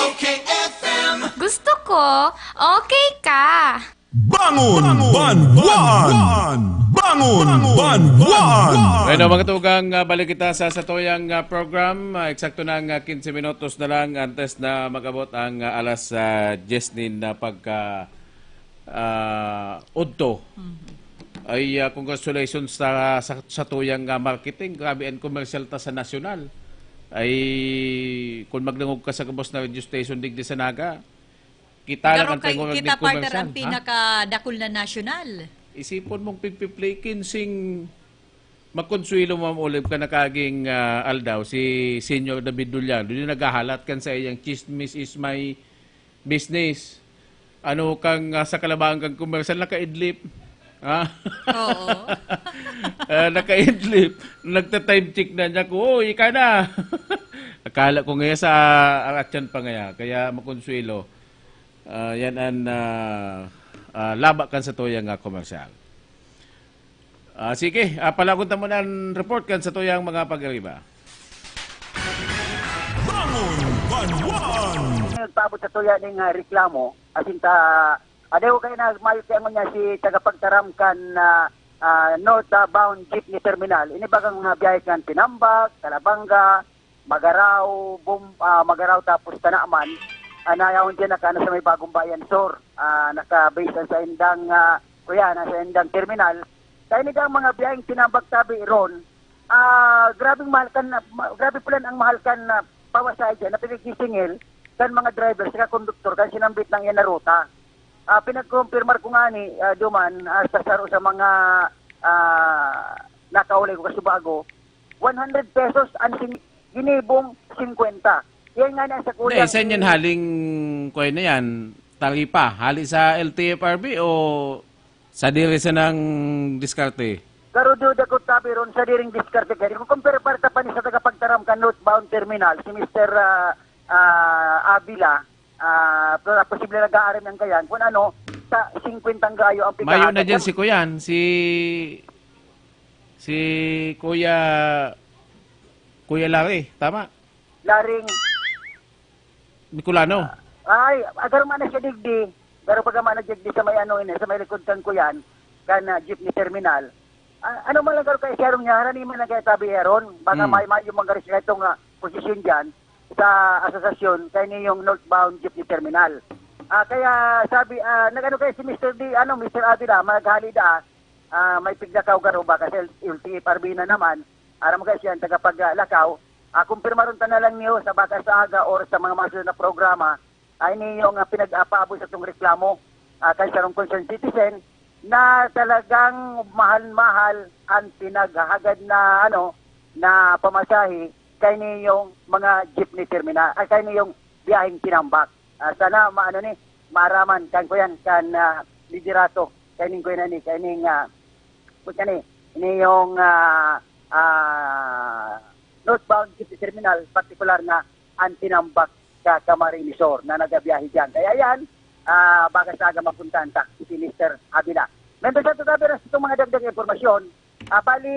okay, F M. Gusto ko, okay ka. Bangon, Bangon, Banwaan! Bangon, Banwaan! Bueno, mga tugang, ah, balik kita sa satuyang, ah, program. Ah, eksakto na ang, ah, quince minutos na lang antes na mag-abot ang, ah, alas, ah, diyes nin, ah, pagka, ah, udto. Mhm. Ay, ah, congratulations sa, sa, satuyang, ah, marketing. Grabe ang commercial ta sa nasyonal. Ay, kung magdangog ka sa gabos na radio station digdi sa Naga, kita lang ang kay, tingog kita, partner, commercial, ang ha? Pinakadakul na nasyonal. Isipon mong pigpi-play kinsing makonsuelo, Ma'am Olive, ka nakaging, ah, aldaw, si Senyor David Dulyando, yung naghahalat kan sa iyang chismis is my business. Ano kang, ah, sa kalabahan kang commercial, nakaidlip. Ha? Oo. Ah, nakaidlip. Nagta-time check na niya ko, "Oh, ika na." Akala ko ngaya sa aratyan pa ngaya, kaya makonsuelo. Ah, yan ang, ah, ah, laba kan satuyang, ah, komersyal. Ah, sige, ah, palagon ta muna an report kan satuyang mga pag-ariba. Bangon Banwan! Nagpaabot sa tuya ning ah, reklamo, asin ta, adew kayo na mayo kaya ngunyan si tagapagtaram kan ah, ah, northbound jeepney terminal. Ini bagang ah, biyahe kan Tinambak, Calabanga, Magarao, Bum, ah, Magarao tapos Tanaman. Ah, nayawon dyan naka ano, sa may Bagong Bayan Sur. Ah, naka-base sa indang ah, kuya, nasa indang terminal. Kaya nidang mga biyaheng Tinambak tabi ron, ah, grabing mahal kan, ma- grabe pala ang mahal kan na pawasahe dyan na pinagisingil kan mga driver saka konduktor kan sinambit ng yan na ruta. Ah, pinagkumpirmar ko nga ni ah, duman ah, sa saro sa mga ah, nakaulay ko kasubago, one hundred pesos ang sing- ginibong fifty. Yan nga na sa Hindi, kulang. isa niyan haling, kuya na yan, taripa. Hali sa L T F R B o sa diri sa nang diskarte? Pero duda ko tabi ron sa diring diskarte kaya kung compare parta pa ni sa tagapagtaram ka northbound terminal, si Mister ah, ah, Avila, ah, pero posible nag-aaram yan kayan kung ano, sa fifty ang gayo ang Mayo pikahagan. na dyan si Kuyan, si si Kuya Kuya Larry, tama? Laring, Bicolano. ay, agar man na siya digdi, pero pag man na digdi sa may ano ini, sa may likod kan kuyan, kan ah, jeepney terminal. Ah, ano man lang garo kay Sharon nga, harani man lang kaya tabi Aaron, baka Hmm. may may yung mga respeto nga posisyon dyan sa asosasyon kay niyong northbound jeepney terminal. Ah, kaya sabi, ah, nag-ano kaya si Mister D, ano, Mister Avila, maghali da, ah, may piglakaw garo baka sa L T F R B na naman, aram mo kaya siya ang tagapaglakaw, ah, kumpirmaron ta na lang niyo sa baka sa aga or sa mga masunod na programa, ay niyo nga pinag-apaabot sa itong reklamo, ah, kay sarong concerned citizen na talagang mahal-mahal ang pinaghahagad na, ano, na pamasahe kay niyong mga jeepney terminal, ay kay niyong biyaheng Tinambak. Ah, sana maano ni, maaraman kan kuyan, kan ah, liderato, kay ning kuyan ni, kay ning, ah, kuyan ni, niyong ah, ah, northbound jeepney terminal, partikular na ang Tinambak sa Camarines Sur na nagabiyahe dyan. Kaya yan, ah, baka sa aga mapuntahan ta si Mister Avila. Members, sa tatabi na itong mga dagdag impormasyon, ah, bali,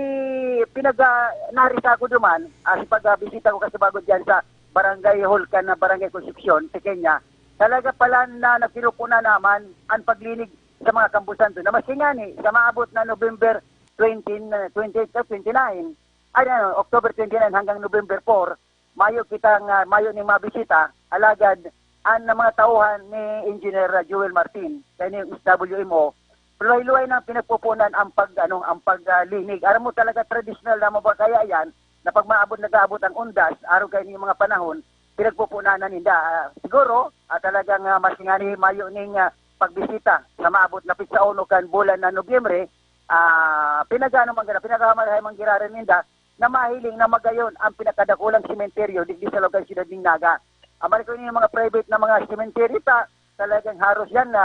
pinag, ah, narisa ko duman, ah, sa pagbisita ko kasi bago dyan sa Barangay Hall kan na Barangay Concepcion, sa Kenya, talaga pala na nakinukunan naman ang paglinig sa mga kambusan doon. Na maski nga ni, sa maabot na November twenty, twenty-eight o twenty-nine, ay ano, October twenty-nine hanggang November four, mayo kitang, ah, mayo ning mabisita, alagad an na mga tauhan ni Engineer Joel Martin, kay ni S W M O, luway-luway nang pinagpupunan ang pag, ano, ang paglinig. Aram mo talaga, tradisyonal na mga kaya yan, na pag maabot, nag-aabot ang undas, araw kayo yung mga panahon, pinagpupunan na ninda. Ah, siguro, ah, talagang ah, mas nga ni mayo ning ah, pagbisita sa maabot na pitsa uno kan bulan na Nobyembre, ah, pinagano man gina, pinagmarahay man giraran ninda na mahiling na magayon ang pinakadakulang sementeryo digdi sa lugar siyudad ning Naga. Ang balik ko yung mga private na mga sementeryo ta, talagang haros yan na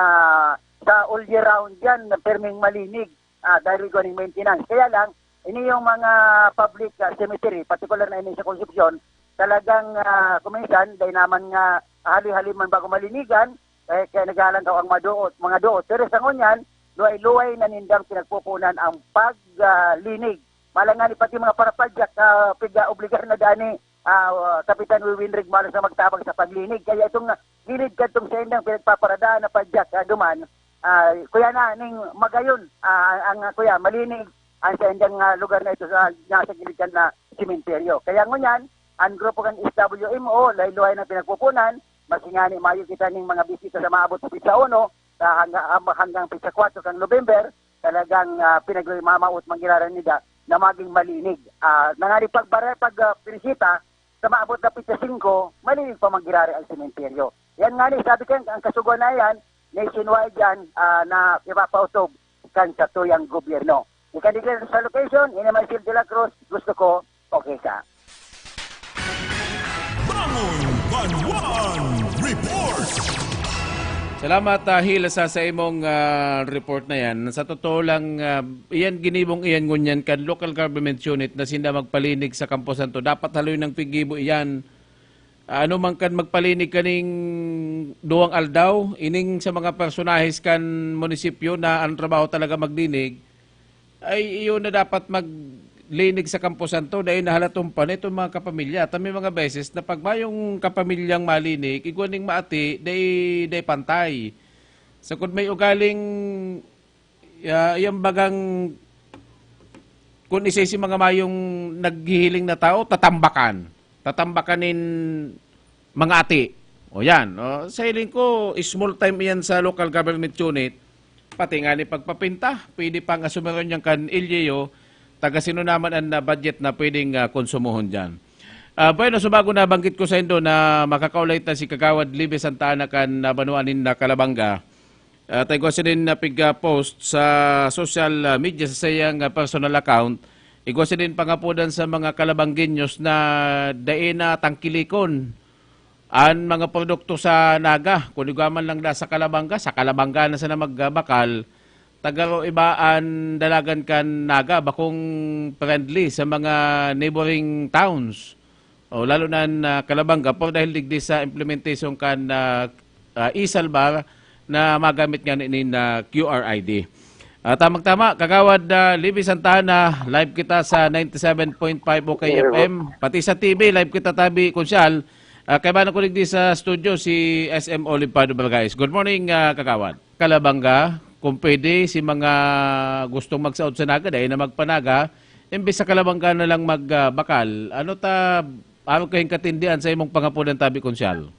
sa all year round yan na perming malinig ah, dahil ko ning maintenance. Kaya lang, ini yung mga public ah, cemetery, particular na ini sa Concepcion, talagang ah, kuminsan, dahil naman nga hali-hali man bago malinigan, kaya, kaya naglalangkaw ang maduot, mga duot. Pero sa ngunyan, luway-luway na nindang pinagpupunan ang paglinig. Malangan pati mga parapadyak, uh, piga-obligar na dani, ah, Kapitan Wiwin Rigmalos na magtabang sa paglinig. Kaya itong gilid kadtong sa indang pinagpaparadaan na padyak, ah, duman, ah, kuya na, ning magayon, ah, ang, ah, kuya, malinig ang sa indang ah, lugar na ito sa nasa gilid kan na sementeryo. Kaya ngunyan, ang grupo kan S W M O, luway-luway na pinagpupunan, mas nga ni mayo kita ning mga bisita sa maabot sa pitsa uno, sa hangga, hanggang pitsa kwatro kan November, talagang ah, pinagmamaot manggiraran nila na maging malinig. Ah, nangani pagbara, pag ah, pinisita, sa maabot na pitsa singko, malinig pa manggirari ang sementeryo. Yan nga ni, sabi ko, ang kasugo na yan, nationwide yan, ah, na ipapautob kan satuyang gobyerno. Ikan di sa location, ini Marcel de la Cruz, gusto ko, okay ka. Bangon Banwan Report! Salamat, ah, Hil, sa, sa imong ah, report na yan. Sa totoo lang, ah, iyan ginibong iyan ngunyan kan local government unit na sinda magpalinig sa Campo Santo. Dapat haloy ng pigibo iyan Ano man kan magpalinig kaning duwang aldaw, ining sa mga personahes kan munisipyo na ang trabaho talaga magdinig, ay iyo na dapat maglinig sa kamposan to, dahil nahalaton pa nitong mga kapamilya. At may mga beses na pag mayong kapamilyang malinig, igwa ning maati, dai, dai pantay. Sa kun may ugaling, ah, iyang bagang, kun isa si mga mayong naghihiling na tao, tatambakan. Tatambakan nin mga ati. O yan, o, sa hiling ko, small time iyan sa local government unit. Pati nga ni pagpapinta, pwede pang asumeron niyan kan L G U, taga sino naman ang, ah, budget na pwedeng, ah, konsumohon diyan. Ah, bueno, so bago nabanggit ko sa indo na makakaulay ta si Kagawad Libby Santa Ana kan, ah, banwaan nin, ah, Calabanga. At igwa siya nin napig-, ah, post sa social, ah, media sa sayang, ah, personal account. Igwa siya nin pangapodan sa mga Calabanggueños na dai na tangkilikon an mga produkto sa Naga. Kun igwa man lang da sa Calabanga, sa Calabanga na sana magbakal, ta garo iba an dalagan kan Naga, bakong friendly sa mga neighboring towns. O, lalo na an, ah, Calabanga, por dahil digdi sa implementation kan, ah, ah, e-Salbar na magamit nga nin, ah, Q R I D. Ah, tamang-tama, Kagawad, ah, Libby Santa Ana, live kita sa ninety-seven point five O K F M, pati sa T V, live kita tabi, Konsyal. Ah, kaibahan ko digdi sa studio si S M Olive Pado Bargais. Good morning, ah, Kagawad. Calabanga, kung pwede, si mga gustong magsaod sa Naga, dai na magpanaga, imbis sa Calabanga na lang magbakal. Ano ta, ano kayong katindihan sa imong pangapodan tabi, Konsyal?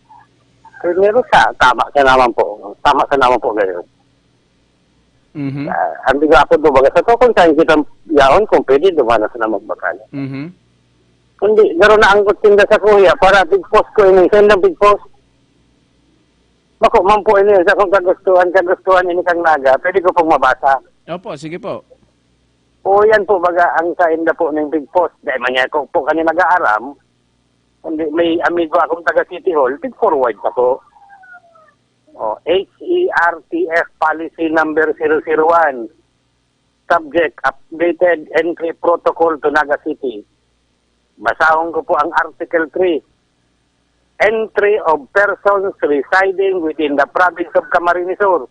Primero sa, tama ka naman po. Tama ka naman po ngayon. Mhm. Ah, ang biga po, baga sa to, kung saan kita yaon, kung pwede, dumanas na magbakal. Mhm. Kundi, garo na ang kutsinda sa kuya, para pigpos ko ini. Saan ang pigpos? Bako man po ini, sa kung kagustuhan, kagustuhan ini kang Naga, pwede ko pong mabasa. Opo, sige po. O yan po, baga, ang sainda po ng pigpos. Dahil man niya ko po kani nag-aaram, kundi may amigo akong taga City Hall, pig-forward ako. O, H E R T F Policy Number zero zero one. Subject, updated entry protocol to Naga City. Basahon ko po ang Article three. Entry of persons residing within the province of Camarines Sur.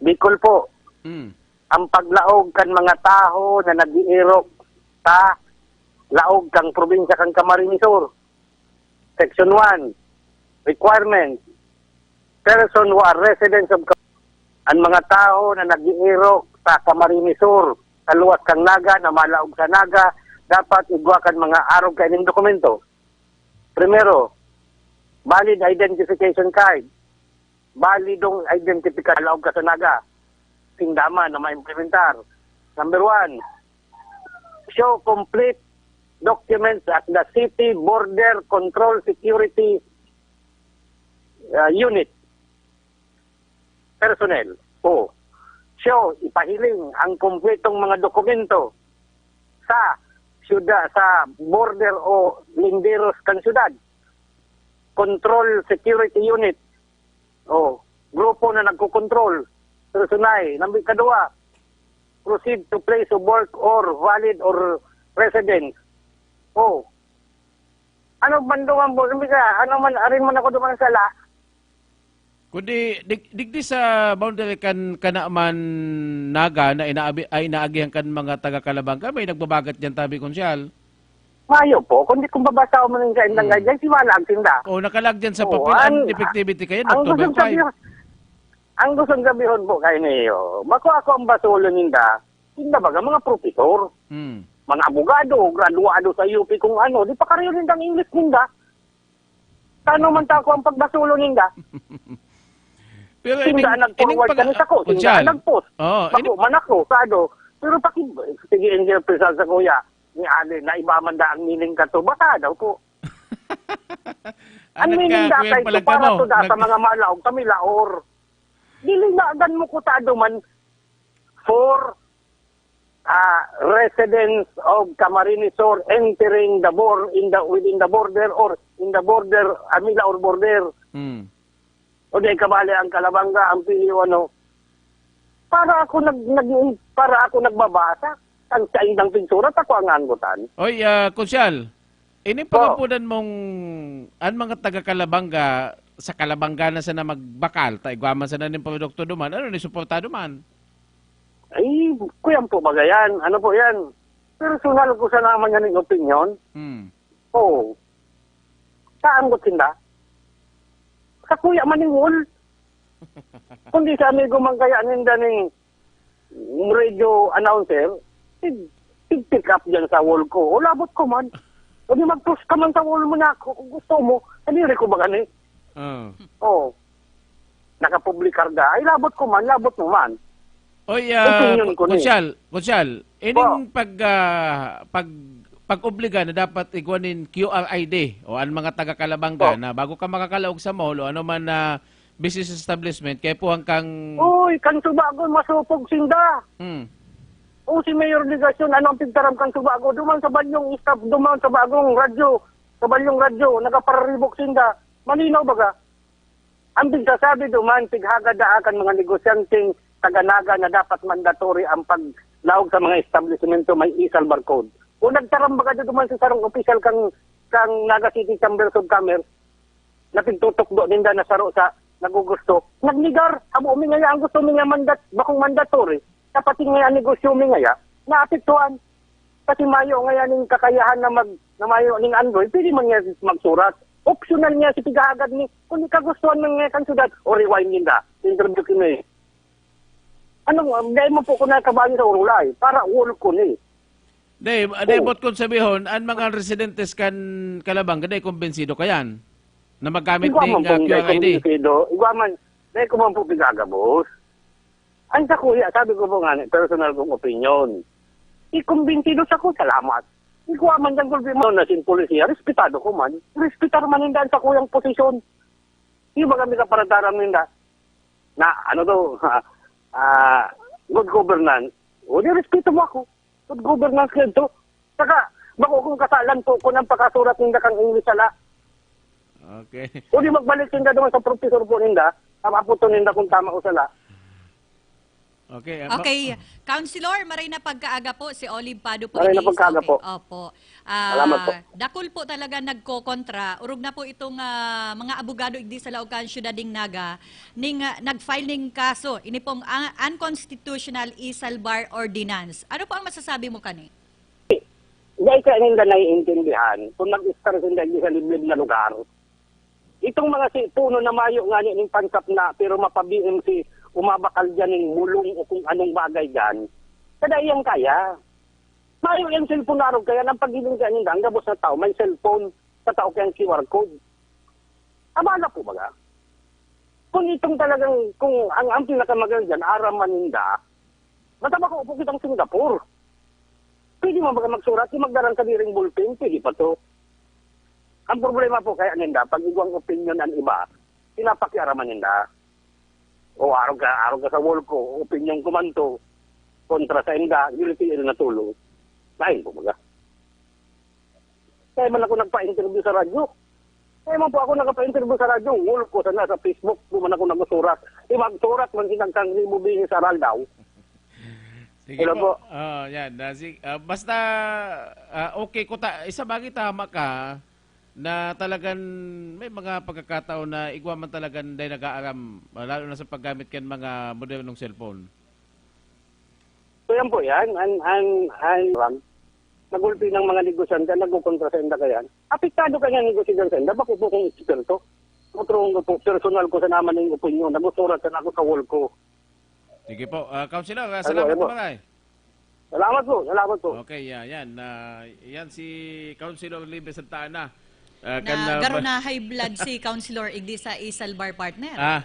Bicol po. Mm. Ang paglaog kan mga tawo na nag-iirok sa laog kang probinsya kan Camarines Sur. Section one, requirement, person who are residents of Cam-, ang mga tawo na nag-iirok sa Camarines Sur, sa luwas kang Naga, na malaog sa Naga, dapat igwa kan mga arog kaining dokumento. Primero, valid identification card. Balidong identification laog ka sa Naga. Sindama na maimplementar. Number one, show complete documents at the City Border Control Security, uh, Unit personnel. O, show, ipahiling ang kompletong mga dokumento sa syudad, sa border o linderos kan syudad. Control Security Unit. O, grupo na nagkokontrol. Personay. Number kadua, proceed to place of work or valid or residence. O, ano man duman po, hindi ka, ano man, arin man ako duman sa la. Kundi, dig-, digdi sa boundary kan, kana man Naga na inaabi-, ay inaagihan kan mga taga Calabanga, may nagbabagat diyan, tabi, Konsyal. Mayo po, kundi kung babasa mo rin sa indang Hmm. guidelines, si wala ang tinda. O, nakalag diyan sa Oo, papel, ang, ang effectivity kayo, ang gusto October five. Sabihin, ang gusto sabihin po kayo niyo, bako ako ang basolo ninda, tinda baga mga profesor, Hmm. mga abogado, graduado sa U P kung ano, di pa kayo nindang English ninda. Tano man ta ako ang pagbasolo ninda? Pero Tinda ining, nag-forward ining pag-, kami sa ko, tinda Konsyal. Nag-post. Oo, Bako ining man ako, sado. Pero paki-, sige, Engineer Prisal sa kuya, ni Ali, na iba man da ang meaning ka to. Basa daw po. Ang Anak meaning ka, da Kuya kay to, Palagkamo, para to da sa nag- mga malaog, sa milaor. Dili na, dan mo ko tado man, for, ah, residents of Camarines Sur entering the bor-, in the, within the border or in the border, ah, milaor border. Hmm. O di, kabali ang Calabanga, ang P U, ano. Para ako nag-, nag-, para ako nagbabasa, ang saindang pintura, ako ang anggutan. Oy, ah, Konsyal, Ini Oo. pagapodan mong, an mga taga Calabanga, sa Calabanga na sana magbakal, ta igwa man sana nin produkto duman, ano ni suportado man? Ay, kuyan po baga yan. Ano po yan? Personal ko sana man yan yung opinion. Hmm. Oo. Saan ko tinda? Sa kuya man yung wall. Kundi sa amigo man kaya ninda ning radio announcer, tig-, tig-pick up dyan sa wall ko. O labot ko man. O di mag-post ka man sa wall mo na ako kung gusto mo. Kadiri ko ba gani? Ah. Oo. Nakapublikar ka. Ay, labot ko man, labot mo man. Oy, ah, Opinion ko ni. Konsyal, Konsyal, ining Po. pag, ah, pag, pag-obliga na dapat igwa nin Q R I D o an mga taga Calabanga Po. na bago ka makakalaog sa mall o ano man na business establishment, kaya po hangkang Uy, kan Subagon, masupog sinda. Hmm. O si Mayor Legacion, ano ang pigtaram kan Subago? Duman sa balyong staff, duman sa bagong radyo, sa balyong radyo, nagapararibok sinda. Malinaw baga? Ang pigsasabi duman, pighagad daa kan mga negosyanteng taga Naga na dapat mandatory ang paglaog sa mga establishmento may isal barcode. O nagtaram baga duman sa sarong opisyal kang, kang Naga City Chamber of Commerce, na pigtutukdo ninda na saro sa nagugusto, nagnegar, amo mi ngaya ang gusto mi nga mandat-, bakong mandatory, dapat nga negosyo mi ngaya, naapektuhan. Kasi mayo ngaya ning kakayahan na mag-, na mayo ning Android, pwede man nga magsurat. Optional nga si pigahagad ni, kung di kagustuhan man nga kan syudad, o rewind ninda. Interview kini. Ano, dahil mo po ko nakabayo sa urulay, para wall ko ni. Dahil, dahil Oh. bot kung sabihon, ang mga residentes kan Calabanga, dahil kumbinsido ka yan, na maggamit Igwa ning, man ah, pong dahil Q R I D. kumbinsido. Igwa man, dahil ko man po pigagabos. Ay, sa kuya, sabi ko po nga, personal kong opinion. Ikumbinsido sa ko, salamat. Igwa man dyan, gulpi mo na sin polisiya, respetado ko man. Respetar man ninda sa kuyang posisyon. Yung baga may kaparadaran ninda na, ano to, ah, good governance. O, di respeto mo ako. Good governance ka ito. Saka, bako kung kasalan po, kung ang pakasurat ninda kang English sala. Okay. O di magbalik sinda naman sa professor po ninda, ang aputon ninda kung tama o sala. Okay, ah, ma- Okay. Councilor, maray na pagkaaga po. Si Olive Pado po Maray na ini sa pagkaaga okay. po. Opo. Ah, Salamat po. dakul po talaga nagkokontra. Orog na po itong, ah, mga abogado igdi sa laog kan Syudad ning Naga, ning, ah, nag-file ning kaso. Ini pong, ah, unconstitutional e-salbar ordinance. Ano po ang masasabi mo kani? Dahil kaya ninda naiintindihan, kung nag-estar sinda di sa liblib na lugar, itong mga si puno na mayo nga ning pansap na, pero mapabiin si umabakal dyan ning bulong o kung anong bagay dyan, kada iyang kaya. Mayo yung cellphone na arog kaya, ang paghiling kaya ninda, ang gabos na tao, may cellphone, sa tao kayang Q R code. Abala po baga? Kung itong talagang, kung ang, ang pinakamagaling dyan, aram man ninda, basta bako po kitang Singapore. Pwede mo baga magsurat, yung magdarang kadiring bulpen, pwede pa to. Ang problema po kaya ninda, pag igwang opinion ang iba, pinapakiaraman ninda. O arog ka, arog ka sa wall ko, opinion ko man to, kontra sa inda, guilty na tulong. Lain po baga. Kaya man ako nagpa-interview sa radyo. Kaya man po ako nagpa-interview sa radyo, wall ko sana sa Facebook, di man ako nagsusurat. Di magsurat man sinang kang ribo bihis aral daw. Sige Hello po. po. Ah, yan. Ah, si-, ah, basta, ah, okay ko ta-, isa bagay tama ka na talagan may mga pagkakataon na igwa man talagan dahil nag-aaram, ah, lalo na sa paggamit kan mga modernong cellphone. So yan po yan. An, an, an, nagulpi ng mga negosyante, nagkukontra sa inda kaya. Apektado kaya ang negosyante sa inda. Bako po kung eksperto. Otro po, personal ko sa naman yung opinion. Nagsusurat sa ako sa wall ko. Sige po. Ah, Councilor, ah, Ano, salamat ano? na maray. Salamat po, salamat po. Okay, yeah, yan. Ah, yan si Councilor Libby Santa Ana. Ah, kan, Na ah, garo ba- na high blood si Councilor igdi sa e-salbar, partner. Ah.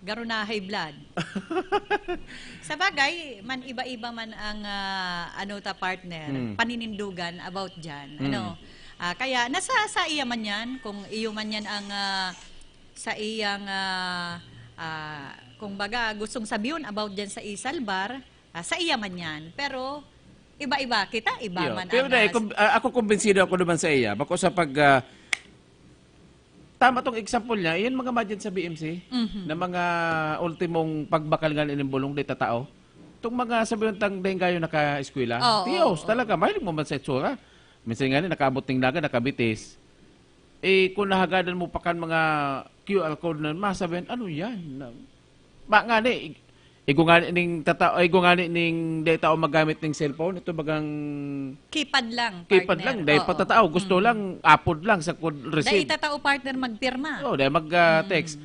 Garo na high blood. Sa bagay, man iba-iba man ang, ah, ano ta, partner, Hmm. paninindugan about dyan. Hmm. Ano? Ah, kaya nasa sa iya man yan, kung iyo man yan ang, ah, sa iyang, ah, ah, kung baga, gustong sabihon about dyan sa e-salbar, ah, sa iya man yan. Pero iba-iba kita, iba Iyo. man Pero ang, dai, ah, kum-, ah, ako kumbinsido ako naman sa iya. Bako sa pag, ah, tama tong example niya, yun mga madyan sa B M C, Mhm. na mga ultimong pagbakal nga nin bulong di tatao. Itong mga sabi yung tang denggayo naka-eskwela, Oo, Diyos, oo. talaga, mahilig mo man sa itsura. Minsan nga ni, nakaabot ning Naga, nakabitis. Eh, kung nahagadan mo pa kan mga Q R code na, masabihan, "Ano yan?" Na, ba nga ni, ig-, igo nga ni ning tata-, igo nga ni ning dai tao magamit ning cellphone, ito bagang Keypad lang, keypad partner. lang, dai Oo. patatao, gusto Mm. lang, apod lang sa kod Dai receive. itatao, partner, magpirma. Oh, dai mag, ah, Mm. text.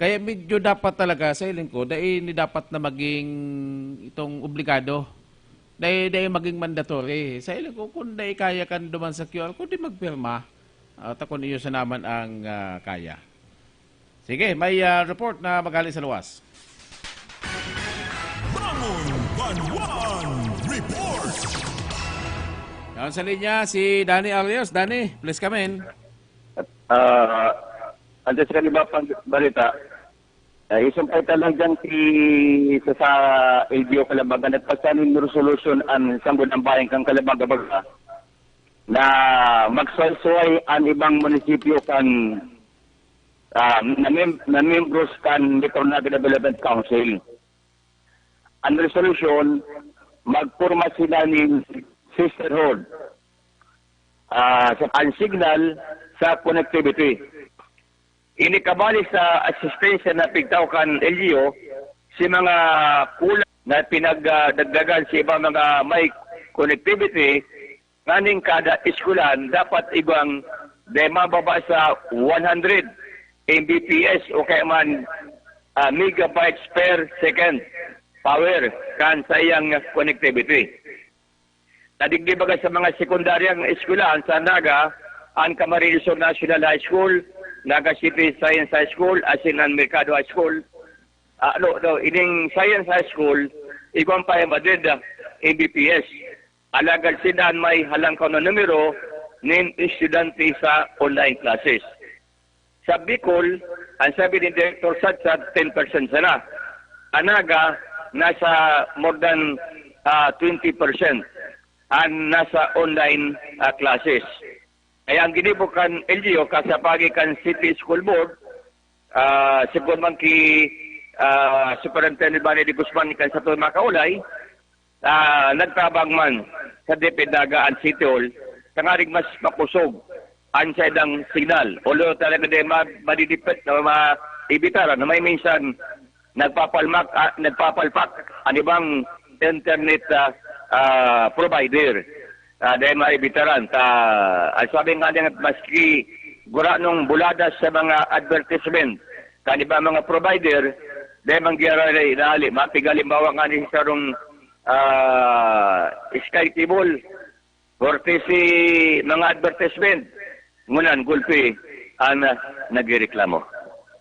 Kaya medyo dapat talaga, sa hiling ko, dai ni dapat na maging itong obligado. Dai, dai maging mandatory. Sa hiling ko, kung dai kaya kan duman sa Q R code, di magpirma. At kung iyo sa naman ang, ah, kaya. Sige, may, ah, report na magaling sa luwas. Bangon Banwan Report! Yan sa linya, si Danny Arias. Danny, please come in. Ah, antes kan iba pang balita, ah, isumpay ta lang dyan si, sa, sa L G U Calabaga, nagpasa nin resolution an Sangguniang Bayan kan Calabaga baga na magsuway-suway an ibang munisipyo kan, ah, na mem-, na membros kan Metro Naga Development Council. An resolution, magporma sila nin sisterhood, ah, sa an signal sa connectivity. Ini kabali sa asistensya na pigtaw kan L G U si mga kulang na pinagdagdagan sa ibang mga may connectivity nganing kada eskwelahan dapat igwang dai mababa sa one hundred M B P S o kaya man, ah, megabytes per second power kan saiyang connectivity. Nadigdi baga sa mga sekundaryang eskwelahan sa Naga, an Camarines Sur National High School, Naga City Science High School, asin an Mercado High School. Ah, no, no, ining Science High School, igwang pa yan madrid, ah, M B P S. Alagad sinda an may halangkaw na numero nin estudyante sa online classes. Sa Bicol, an sabi ni Director Sadsad, ten percent sana. An Naga, nasa more than, ah, twenty percent an nasa online, ah, classes. Kaya ang ginibo kan L G U, kasapagi kan City School Board, ah, sigon man ki, ah, Superintendent Manny de Guzman kan satong makaulay, ah, nagtabang man sa DepEd Naga an City Hall, tanganing mas makosog an saindang signal. Although talaga di ma-, madidipit na maibitaran na may minsan nagpapalmak, ah, nagpapalpak an ibang internet, ah, ah, provider. Ah, dai maibitaran. Ta, ang sabi nga niya, maski guranong buladas sa mga advertisement, kan iba mga provider, dai man giraray inali. Mapigalimbawa nga ni sarong, ah, Sky Cable, courtesy mga advertisement, ngunyan gulpi an, ah, nagrereklamo.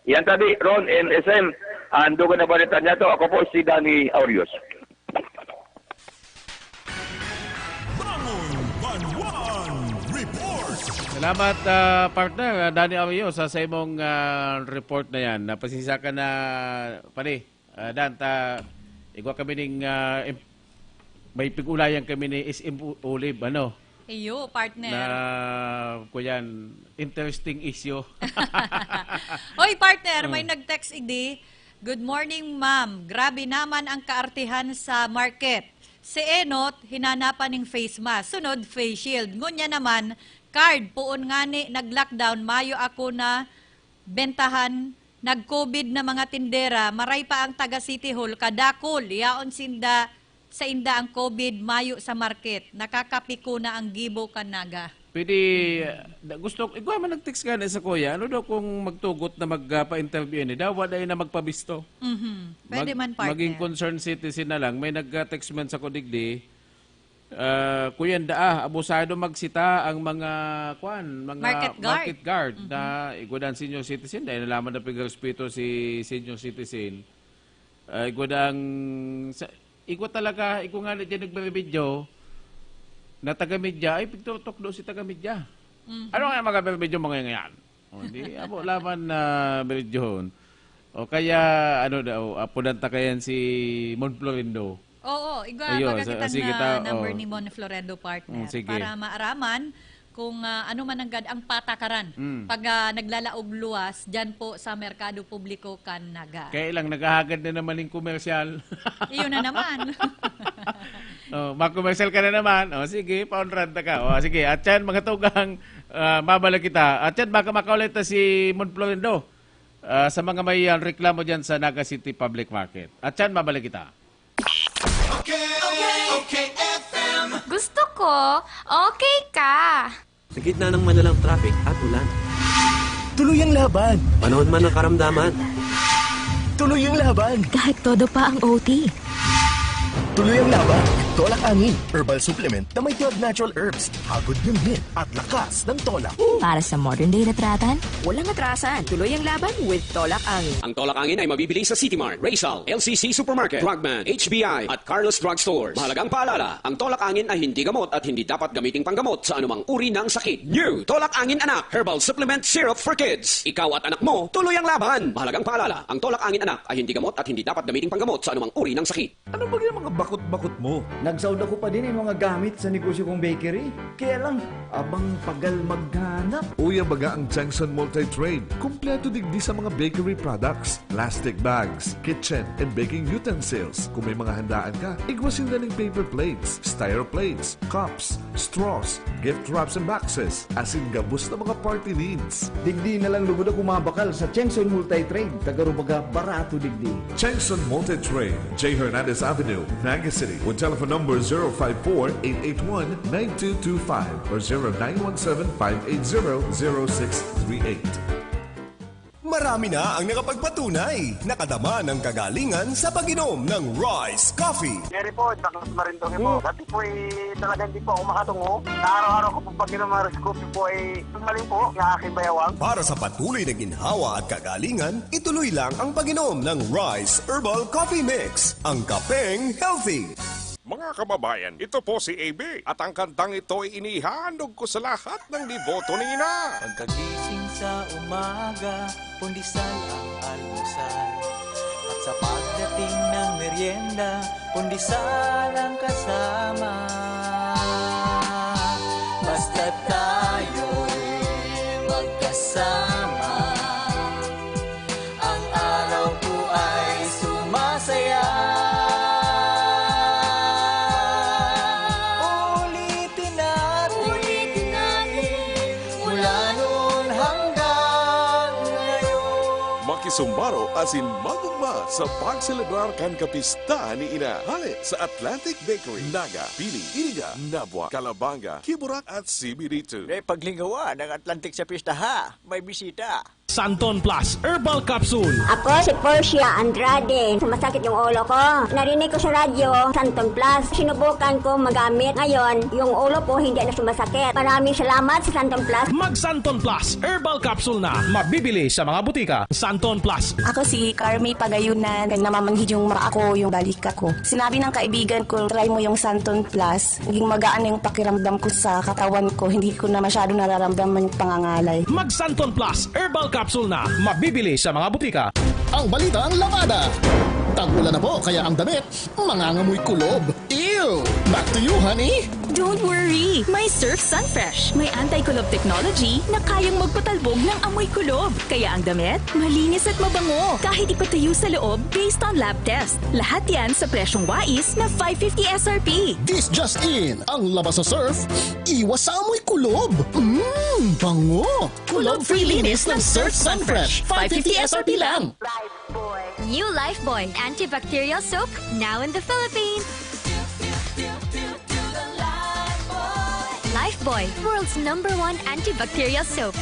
Yan tabi, Ron and S M, ang dugang na balita niya to. Ako po si Danny Aurios. Bangon Banwan Report! Salamat, ah, partner, ah, Danny Aurios, sa, sa imong, ah, report na yan. Napasisa ka na, pare, ah, Dan, ta, igwa kami ning, ah, im-, may pig-ulayan kami ni S M U-, Olive, ano? Iyo, partner. Na, kuyan, interesting issue. Hoy, partner, may Hmm. nag-text idi. "Good morning, ma'am. Grabe naman ang kaartihan sa market. Si Enot, hinanapan ning face mask. Sunod, face shield. Ngunyan naman, card. Poon ngani nag-lockdown, mayo ako na bentahan. Nag-COVID na mga tindera. Maray pa ang taga City Hall. Kadakol, yaon sinda, sainda ang COVID, mayo sa market. Nakakapikona ang gibo kan Naga." Pwede, ah, da-, gusto, igwa man nag-text gani sa kuya, ano daw kung magtugot na magpa-interview ini? Daw, wala na magpabisto. Mhm. Pwede Mag-, man, partner. maging concerned citizen na lang. May nag-text man sa kudigdi, ah, "Kuya, daa, abusado magsita ang mga, kwan, mga Market guard. market guard Mhm. na igwa dan senior citizen, dahil nalaman na pigrespeto si senior citizen." Ah, igwa dang, sa, igwa talaga, igwa nga na dyan nagbe-video, na taga-media, ay, pigtutok do si taga-media. Mhm. Ano nga mga video mo ngayon yan? O, di, abo, laban na videohon. O kaya, ano daw, apunan ta kayan si Mon Florindo. Oo, igwa, Ayun, baga sa, kita sige na ta, number oh. ni Mon Florindo, partner, Mm, sige. para maaraman kung, ah, ano man nanggad ang patakaran Mm. pag, ah, naglalaog luwas dyan po sa Merkado Publiko kan Naga. Kaya lang, naghahagad na naman yung komersyal. Iyon na naman. Oh, makomersyal ka na naman. Oh, sige, paunrad na ka. Oh, sige, at yan, mga tugang, ah, mabalik kita. At yan, baka makaulit na si Mon Florindo. Ah, sa mga may, ah, reklamo dyan sa Naga City Public Market. At yan, mabalik kita. Okay, okay, okay, F M. Gusto ko, okay ka. Sa gitna ng malalang traffic at ulan. Tuloy ang laban! Panahon man ng karamdaman. Tuloy ang laban! Kahit todo pa ang O T. Tuloy ang laban! Tolak Angin, herbal supplement na may twelve natural herbs, hagod ng hit at lakas ng tolak. Para sa modern day na tratan, Walang atrasan. Tuloy ang laban with Tolak Angin. Ang Tolak Angin ay mabibili sa City Mart, Rizal, L C C Supermarket, Frogman, H B I, at Carlos Drug Stores. Mahalagang paalala, ang Tolak Angin ay hindi gamot at hindi dapat gamiting panggamot sa anumang uri ng sakit. New Tolak Angin Anak Herbal Supplement Syrup for Kids. Ikaw at anak mo, tuloy ang laban. Mahalagang paalala, ang Tolak Angin Anak ay hindi gamot at hindi dapat gamiting panggamot sa anumang uri ng sakit. Ano ba yung mga bakot-bakot mo? Nagsaud ako pa din yung mga gamit sa negosyo kong bakery. Kaya lang, abang pagal maghanap. Uya baga ang Changson Multi-Trade. Kompleto digdi sa mga bakery products, plastic bags, kitchen and baking utensils. Kung may mga handaan ka, igwa sinda ning paper plates, styro plates, cups, straws, gift wraps and boxes, asin gabos na mga party needs. Digdi na lang lugod ako mabakal sa Chengson Multi-Trade. Tagarubaga, barato digdi. Chengson Multi-Trade, J Hernandez Avenue, Naga City. With telephone number zero five four, eight eight one, nine two two five or zero nine one seven, five eight zero, zero six three eight. Marami na ang nakapagpatunay, nakadama ng kagalingan sa pag-inom ng Rice Coffee. Jerry po, Douglas Marinduque po. Dati po eh, talaga hindi po ako makatungo. Na araw-araw ko po pag-inom ng Rice Coffee po ay tumaling po ng aking bayawang. Para sa patuloy na ginhawa at kagalingan, ituloy lang ang pag-inom ng Rice Herbal Coffee Mix, ang kapeng healthy. Mga kababayan, ito po si A B at ang kantang ito ay inihahandog ko sa lahat ng deboto ni Ina. Pagkagising sa umaga, pundisal ang almusal. At sa pagdating ng merienda, pundisal ang kasama. Basta tayo'y magkasama, ang araw ko ay sumasaya. Ulitin natin, ulitin natin, mula noon hanggang ngayon. Makisumbaro asin magugma sa pagselebrar kan kapista ni Ina. Hale sa Atlantic Bakery, Naga, Pili, Iliga, Nabua, Calabanga, Kiburak at C B D two. May paglingawa ng Atlantic sa pista ha. May bisita. Santon Plus Herbal Capsule. Ako si Portia Andrade. Sumasakit yung ulo ko. Narinig ko sa radyo, Santon Plus. Sinubukan ko magamit. Ngayon, yung ulo ko hindi na sumasakit. Maraming salamat sa Santon Plus. Mag Santon Plus Herbal Capsule na. Mabibili sa mga butika. Santon Plus. Ako si Carmi Pagayunan. Namamanhid yung mata ko, yung balikat ko. Sinabi ng kaibigan ko, "Try mo yung Santon Plus." Naging magaan na yung pakiramdam ko sa katawan ko. Hindi ko na masyado nararamdaman yung pangangalay. Mag Santon Plus Herbal Capsule na. Mabibili sa mga butika. Ang balitang labada. Tag-ulan na po, kaya ang damit mangangamoy kulob. Ew! Back to you, honey! Don't worry! May Surf Sunfresh. May anti-kulob technology na kayang magpatalbog ng amoy kulob. Kaya ang damit, malinis at mabango. Kahit ipatayo sa loob, based on lab test. Lahat yan sa presyong wais na five fifty S R P. This just in, ang labas sa surf, iwas sa amoy kulob. Mmm, bango! Kulob-free linis ng Surf Sunfresh. Five fifty S R P lang. New Lifebuoy antibacterial soap, now in the Philippines. Lifebuoy, world's number one antibacterial soap.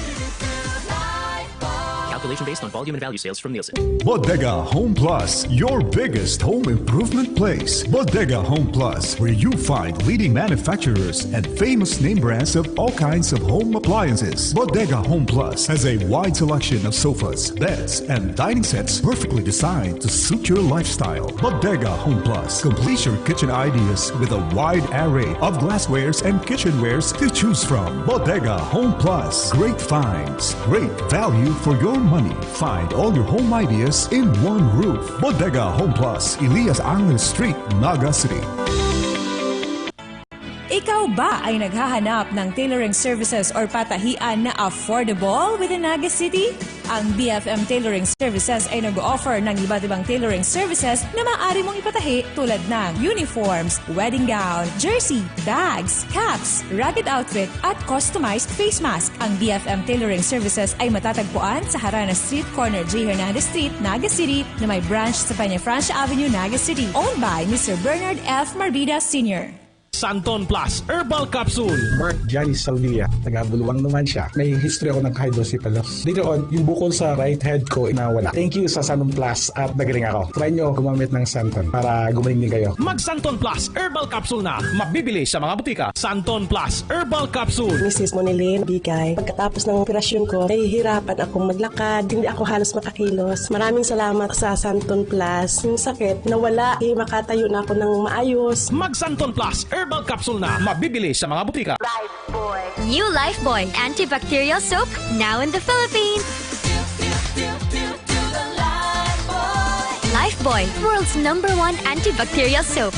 Calculation based on volume and value sales from Nielsen. Bodega Home Plus, your biggest home improvement place. Bodega Home Plus, where you find leading manufacturers and famous name brands of all kinds of home appliances. Bodega Home Plus has a wide selection of sofas, beds, and dining sets perfectly designed to suit your lifestyle. Bodega Home Plus completes your kitchen ideas with a wide array of glasswares and kitchenwares to choose from. Bodega Home Plus, great finds, great value for your money. Find all your home ideas in one roof. Bodega Home Plus, Elias Angeles Street, Naga City. Ikaw ba ay naghahanap ng tailoring services or patahian na affordable within Naga City? Ang B F M Tailoring Services ay nag-o-offer ng iba't ibang tailoring services na maaari mong ipatahi, tulad ng uniforms, wedding gown, jersey, bags, caps, rugged outfit, at customized face mask. Ang B F M Tailoring Services ay matatagpuan sa Harana Street, corner J Hernandez Street, Naga City, na may branch sa Peñafrancia Avenue, Naga City. Owned by Mister Bernard F. Marbida Senior. Santon Plus Herbal Capsule. Mark Johnny Salvia, taga Buluang naman siya. May history ako ng hydrocephalus. Later on, yung bukol sa right head ko nawala. Thank you sa Santon Plus at nagaling ako. Try nyo gumamit ng Santon para gumaling din kayo. Mag Santon Plus Herbal Capsule na. Mabibili sa mga butika. Santon Plus Herbal Capsule. Misis Monilin Bigay. Pagkatapos ng operasyon ko, nahihirapan akong maglakad. Hindi ako halos makakilos. Maraming salamat sa Santon Plus. Yung sakit, nawala. Eh, makatayo na ako ng maayos. Mag Santon Plus Herbal Capsule na. Mabibili sa mga butika. New Lifebuoy antibacterial soap, now in the Philippines. Lifebuoy, world's number one antibacterial soap.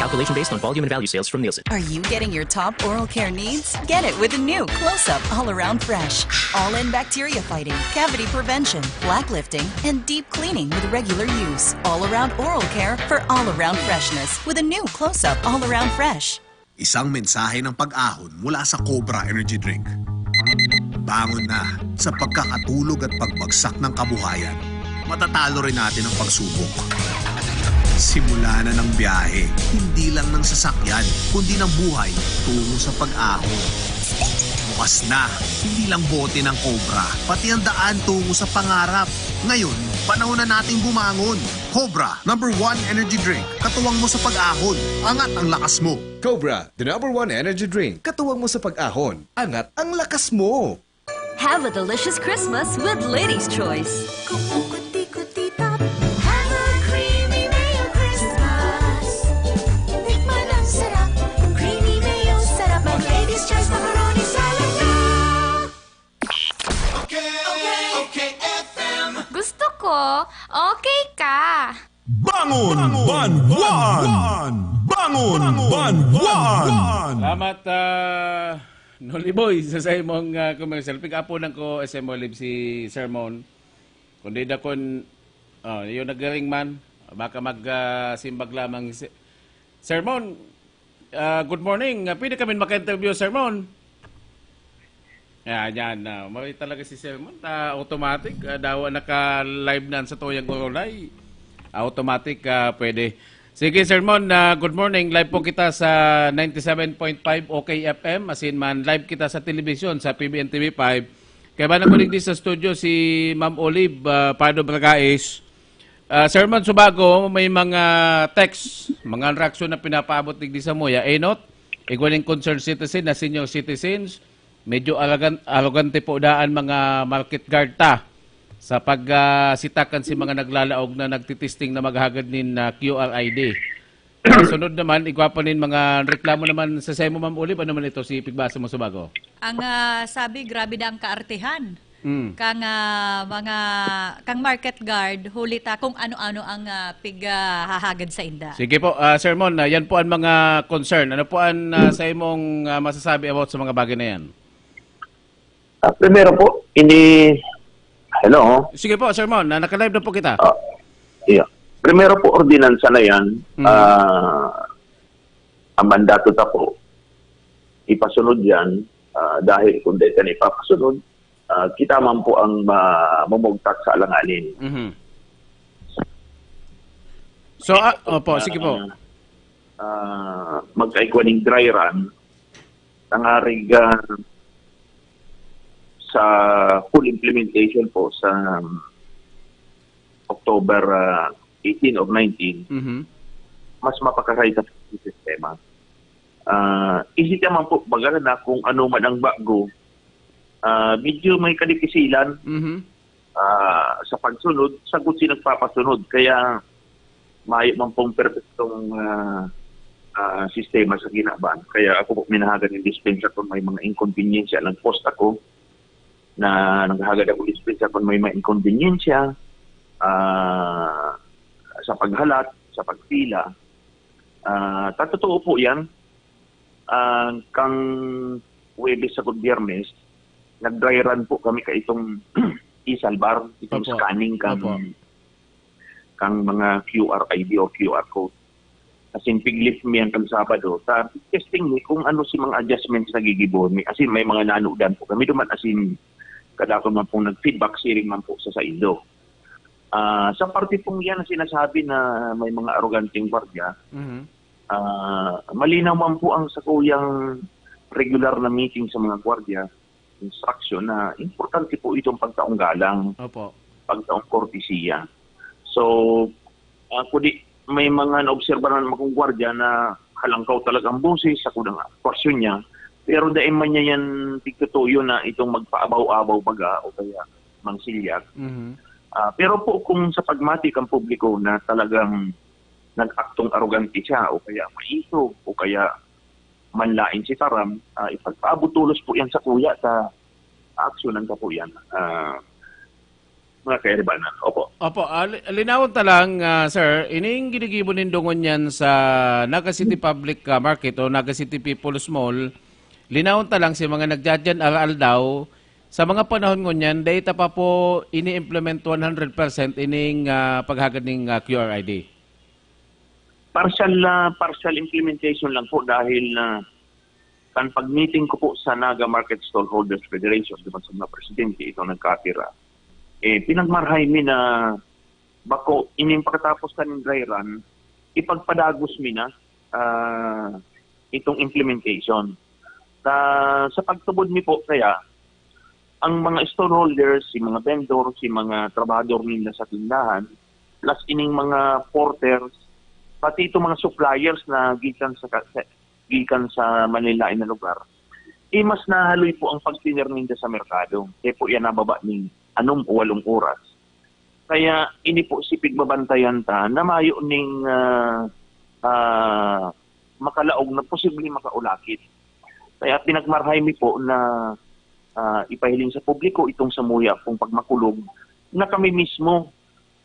Calculation based on volume and value sales from Nielsen. Are you getting your top oral care needs? Get it with the new Close Up All Around Fresh. All in bacteria fighting, cavity prevention, plaque lifting, and deep cleaning with regular use. All around oral care for all around freshness with a new Close Up All Around Fresh. Isang mensahe ng pag-ahon mula sa Cobra Energy Drink. Bangon na sa pagkakatulog at pagbagsak ng kabuhayan. Matatalo rin natin ang pagsubok. Simula na ng biyahe, hindi lang ng sasakyan, kundi ng buhay tungo sa pag-ahon. Bukas na, hindi lang bote ng Cobra, pati ang daan tungo sa pangarap. Ngayon, panahon na nating bumangon. Cobra, number one energy drink. Katuwang mo sa pag-ahon, angat ang lakas mo. Cobra, the number one energy drink. Katuwang mo sa pag-ahon, angat ang lakas mo. Have a delicious Christmas with Ladies' Choice. Kung kukuti-kutitap, have a creamy mayo Christmas. Tikman ang sarap, kung creamy mayo, sarap mag Ladies' Choice Macaroni Salad na. Okay, okay, okay, F M. Gusto ko, okay ka. Bangon Banwaan! Bangon Banwaan! Salamat, ah, Noliboy, sa saimong ah, commercial. Pick-upan ko, S M Olive, si Sermon. Kundi dakon, oh, yung nagaling man, baka magsimbag lamang si Sermon. Ah, good morning. Ah, pwede kami maka-interview, Sermon? Yan, yan. Ah, may talaga si Sermon. Ah, automatic. Ah, dawa naka-live na sa Toyang Orolay. Automatic, ah, pwede. Sige, Sermon. Ah, good morning. Live po kita sa ninety-seven point five O K F M. Asin man, live kita sa telebisyon, sa P B N T V five. Kaya ba nakuligdi sa studio si Ma'am Olive ah, Pardo Bragais? Ah, Sermon Subago, may mga text, mga reaksyon na pinapaabot digdi sa muya. Enot, igwa ning concerned citizen na senior citizens, medyo arrogan- arrogante po daan mga market guard ta sa pagsitakan si mga naglalaog na nagtitisting na maghagad nin ah, Q R I D. Sunod naman, igwa pa nin mga reklamo naman sa saimo, Ma'am Olive. Ano man ito, si pigbasa mo, Subago? Ang ah, sabi, grabe na ang kaartehan. Mm. Kang ah, mga kang market guard, huli ta kung ano-ano ang ah, pig ah, hahagad sa inda. Sige po, ah, Sermon, ah, yan po ang mga concern. Ano po ang ah, sa imong ah, masasabi about sa mga bagay na yan? Ah, primero po, ini Hello? Sige po, Sermon, ah, naka-live na po kita. Ah, yeah. Primero po, ordinansa na yan. Mm. Ah, ang mandato ta po, ipasunod yan. Ah, dahil kung dahil yan ipapasunod, ah, kita man po ang ma- mamugtak sa alanganin. Mhm. So, ah, opo, sige po. Ah, magkaigwa ning dry run, nangarig ah, sa full implementation po sa October ah, eighteen or nineteen, Mhm. mas mapakaray sa sistema. Ah, isip naman po, baga na kung ano man ang bago, ah, medyo may kalikisilan Mhm. ah, sa pagsunod, sagot si nagpapasunod. Kaya mayo man pong perpektong ah, ah, sistema sa kinaban. Kaya ako po minahagad ng dispensa kung may mga inconvenience. Nag-post ako na naghahagad ako dispensa kung may mga inconvenience ah, sa paghalat, sa pagpila. Ah, tatotoo po yan. Ah, kang Huwebes sa Biyernes, nag-dry run po kami ka itong e-Salbar, itong Opo. scanning kang, Opo. kang mga Q R I D o Q R code. As in, pig-lift mi ang kang Sabado. Sa testing mi kung ano si mga adjustments na gigibo mi. As in, may mga nanudan po kami duman. As in, kadakon man pong nag-feedback sharing man po sa saindo. Ah, sa parte pong yan na sinasabi na may mga aroganteng gwardiya, Mhm. ah, malinaw man po ang sakuyang regular na meeting sa mga gwardiya, instruction na importante po itong pagtaong galang, Opo. pagtaong kortesiya. So, ah, kung di, may mga naobserbahan naman kong gwardiya na halangkaw talaga ang boses, sakudang aktuasyon niya, pero dai man niya yan tigtutuyo na itong magpaabaw-abaw baga o kaya mangsilyak. Mhm. Ah, pero po kung sa pagmati kang publiko na talagang nag-aktong arogante siya o kaya maisog o kaya manlain si Taram, ah, ipagpaabot tolos po yan sa kuya sa aksyonan ka po yan. Ah, mga kairibanan. Opo. Opo, ah, li- linawon ta lang, ah, sir, ining ginigibo nindo ngunyan sa Naga City Public, ah, Market o Naga City People's Mall, linawon ta lang si mga nagdadyan aral-aldaw, sa mga panahon ngunyan, dai ta pa po ini-implement one hundred percent ining, ah, paghagad ning, ah, Q R I D. Partial, ah, partial implementation lang po dahil na kan pag-meeting ko po sa Naga Market Stallholders Federation, di ba, sa mga presidente, itong nagkapira, eh, pinagmarhay mi na bako, ining pagkatapos kan dry run, ipagpadagos mi na, ah, itong implementation. Sa, sa pagtubod mi po kaya, ang mga stallholders, si mga vendor, si mga trabahador ninda sa tindahan, plus ining mga porters, pati itong mga suppliers na gikan sa, sa gikan sa Manila na lugar, eh, mas nahaloy po ang pagtener ninda sa merkado. Kaya po yan nababa ning anom o walong oras. Kaya ini po si pigbabantayan ta na mayo ning, ah, ah, makalaog na posible makaulakit. Kaya pinagmarhay mi po na, ah, ipahiling sa publiko itong samuya pong pagmakulog na kami mismo,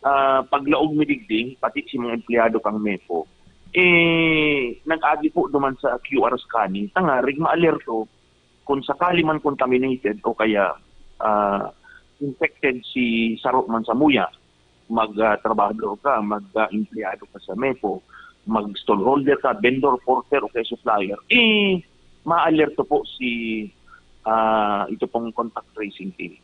ah, paglaog mi digdi, pati si mga empleyado kang MEPO, eh, nag-agi po duman sa Q R scanning, tangarig maalerto kung sakali man contaminated o kaya, ah, infected si saro man samuya, mag, ah, trabahador ka, mag, ah, empleyado ka sa MEPO, mag stallholder ka, vendor, porter o kaya supplier, eh, maalerto po si, ah, ito pong contact tracing team.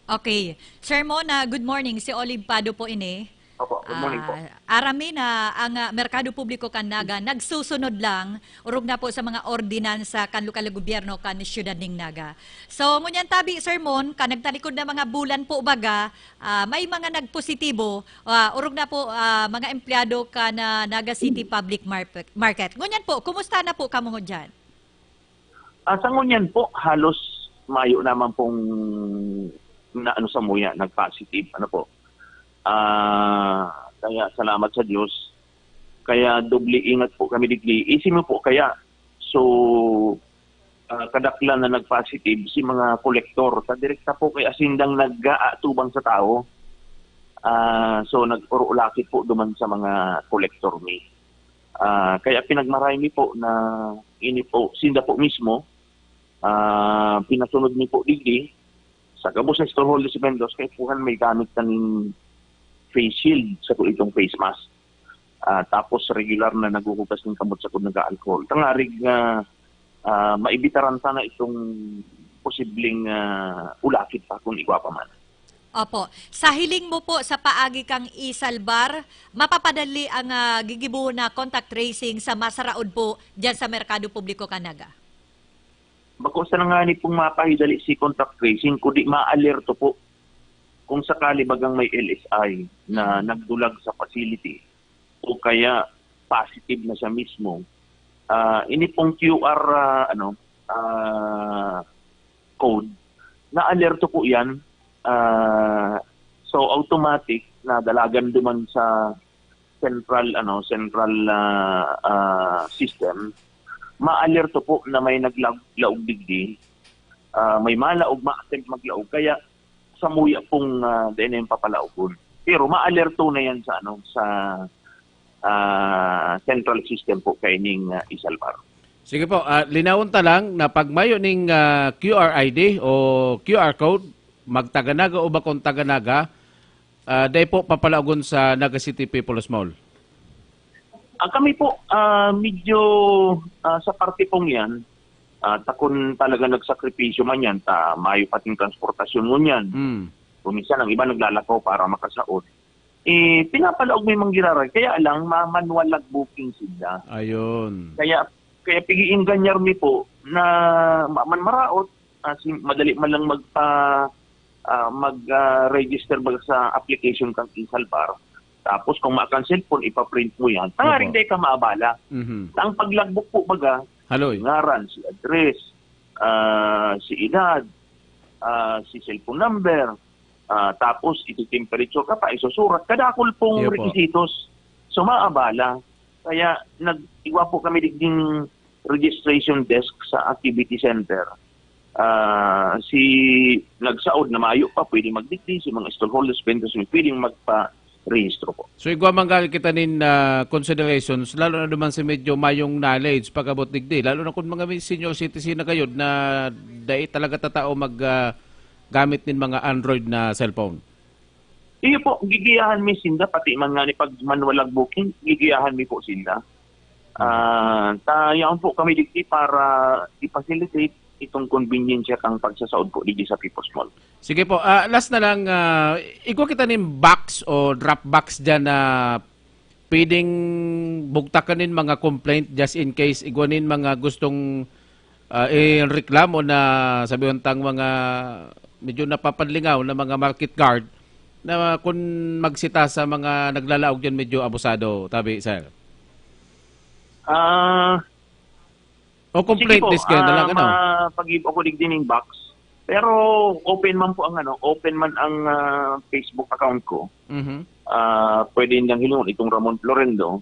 Okay. Sir Mon, ah, good morning. Si Olive Pado po ini. Opo, good morning po. Ah, aram mi na ang, ah, merkado publiko kan Naga nagsusunod lang, orog na po sa mga ordinansa kan lokal na gobyerno kan siyudad ning Naga. So, ngunyan tabi, Sir Mon, kan nagtalikod na mga bulan po baga, ah, may mga nagpositibo, ah, orog na po, ah, mga empleyado kan, ah, Naga City Public Marpe-, Market. Ngunyan po, kumusta na po kamo diyan? Ah, sa ngunyan po, halos mayo naman pong na, ano, samuya, nag-positive, ano po. Ah, kaya salamat sa Diyos. Kaya doble ingat po kami digdi. Isipon mo po kaya, so, ah, kadaklan na nag-positive si mga kolektor. Sa direkta po kay asindang nag-aatubang sa tao. Ah, so, nag-uruulakit po duman sa mga kolektor mi. Ah, kaya pinagmaray mi po na ini po, sinda po mismo, ah, pinasunod mi po digdi, sa gabos na stallholders vendors, kaipuhan may gamit kaning face shield, sa itong face mask. Ah, tapos regular na naghuhugas ng kamot sa nag-alcohol. Tangarig, ah, ah, maibitaran sana itong posibleng, ah, ulakit pa kung igwa pa man. Opo. Sa hiling mo po sa paagi kang e-Salbar, mapapadali ang, ah, gigibo na contact tracing sa masaraod po diyan sa merkado publiko kan Naga? Bako sa nangani pong mapahidali si contact tracing, kundi maalerto po kung sakali bagang may L S I na nagdulag sa facility o kaya positive na siya mismo. Ah, ini pong Q R, ah, ano, ah, code, naalerto po yan. Ah, so, automatic na dalagan duman sa central, ano, central, ah, ah, system. Maalerto po na may naglaog digdi, ah, may malaog, ma-attempt maglaog. Kaya samuya pong, ah, dai na yung papalaogon. Pero maalerto na yan sa, ano, sa ah, central system po kaining, ah, isalbar. Sige po, ah, linawon ta lang na pag mayo ning, ah, Q R I D o Q R code, magtaga Naga o bakong taga Naga, ah, dai po papalaogon sa Naga City People's Mall. Ah, kami po, ah, medyo, ah, sa parte pong yan, ah, ta kun talaga nagsakripisyo man yan, ta mayo pating transportasyon ngunyan. Mm. Kung minsan, ang iba naglalakaw para makasaot. Eh, pinapalaog mi man giraray. Kaya lang, ma-, manual log booking sila. Ayun. Kaya, kaya pig-iinganyar mi po na ma-, man maraot, ah, si-, madali man lang magpa-, ah, mag, ah, register baga sa application kan isalbar. Tapos kung ma-cancel po, ipa-print mo yan. Tangaring Opo. Dai ka maabala. Mhm. Ang pag-logbook po baga, Haloy. Ngaran, si address, ah, si edad, ah, si cellphone number, ah, tapos iti temperature ka pa, isusurat. Kadakul pong Iyo po. Requisitos. So, maabala. Kaya nag-, igwa po kami digding registration desk sa activity center. Ah, si nagsaod na mayo pa, pwede magdigdi. Si mga stallholders, vendors, pwedeng magparehistro po. So, igwa man gani kita nin, ah, considerations, lalo na duman sa medyo mayong knowledge pag-abot digdi, lalo na kung mga may senior citizen na kayo na dai talaga tatao mag, ah, gamit nin mga Android na cellphone. Iyo po, gigiyahan mi sinda, pati man nga ni pag manual ang booking, gigiyahan mi po sinda. Ah, ta, yaon po kami digdi para i-facilitate itong konbinyensya kang pagsasaod po digdi sa People's Mall. Sige po, ah, last na lang, ah, igwa kita nin box o drop box dyan na pwedeng bugtakan nin mga complaint just in case igwa nin mga gustong, ah, ireklamo na sabi tang mga medyo napapanlingaw na mga market guard na kun magsita sa mga naglalaog diyan medyo abusado, tabi, sir? Ah, O complaint Sige po, desk kayo na ah, lang, ano? Mapag-give ako digdi ning box. Pero open man po ang ano, open man ang, ah, Facebook account ko. Mhm. Ah, pwede niyang hilingon itong Ramon Florendo.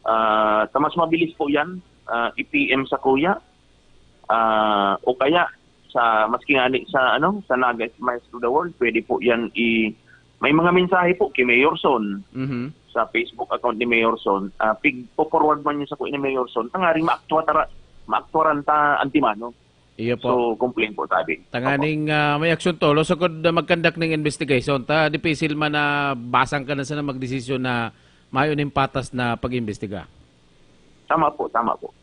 Ah, sa mas mabilis po yan, ah, i-P M sa kuya. Ah, o kaya, sa, maski ngani sa, ano, sa Naga Smiles to the World, pwede po yan i-, may mga mensahe po kay Mayor Son Mhm. sa Facebook account ni Mayor Son. Ah, pig-forward man yun sa kuya ni Mayor Son. Tangaring maaktuwa tara-, maaktuwaran ta antimano. Iyo po. So, complain po tabi. Tanganing, ah, may aksyon tolo, sagkod na magkandak ning investigation. Ta, dipisil man na basang ka na sana magdesisyon na mayo ning patas na pag-imbestiga. Tama po, tama po.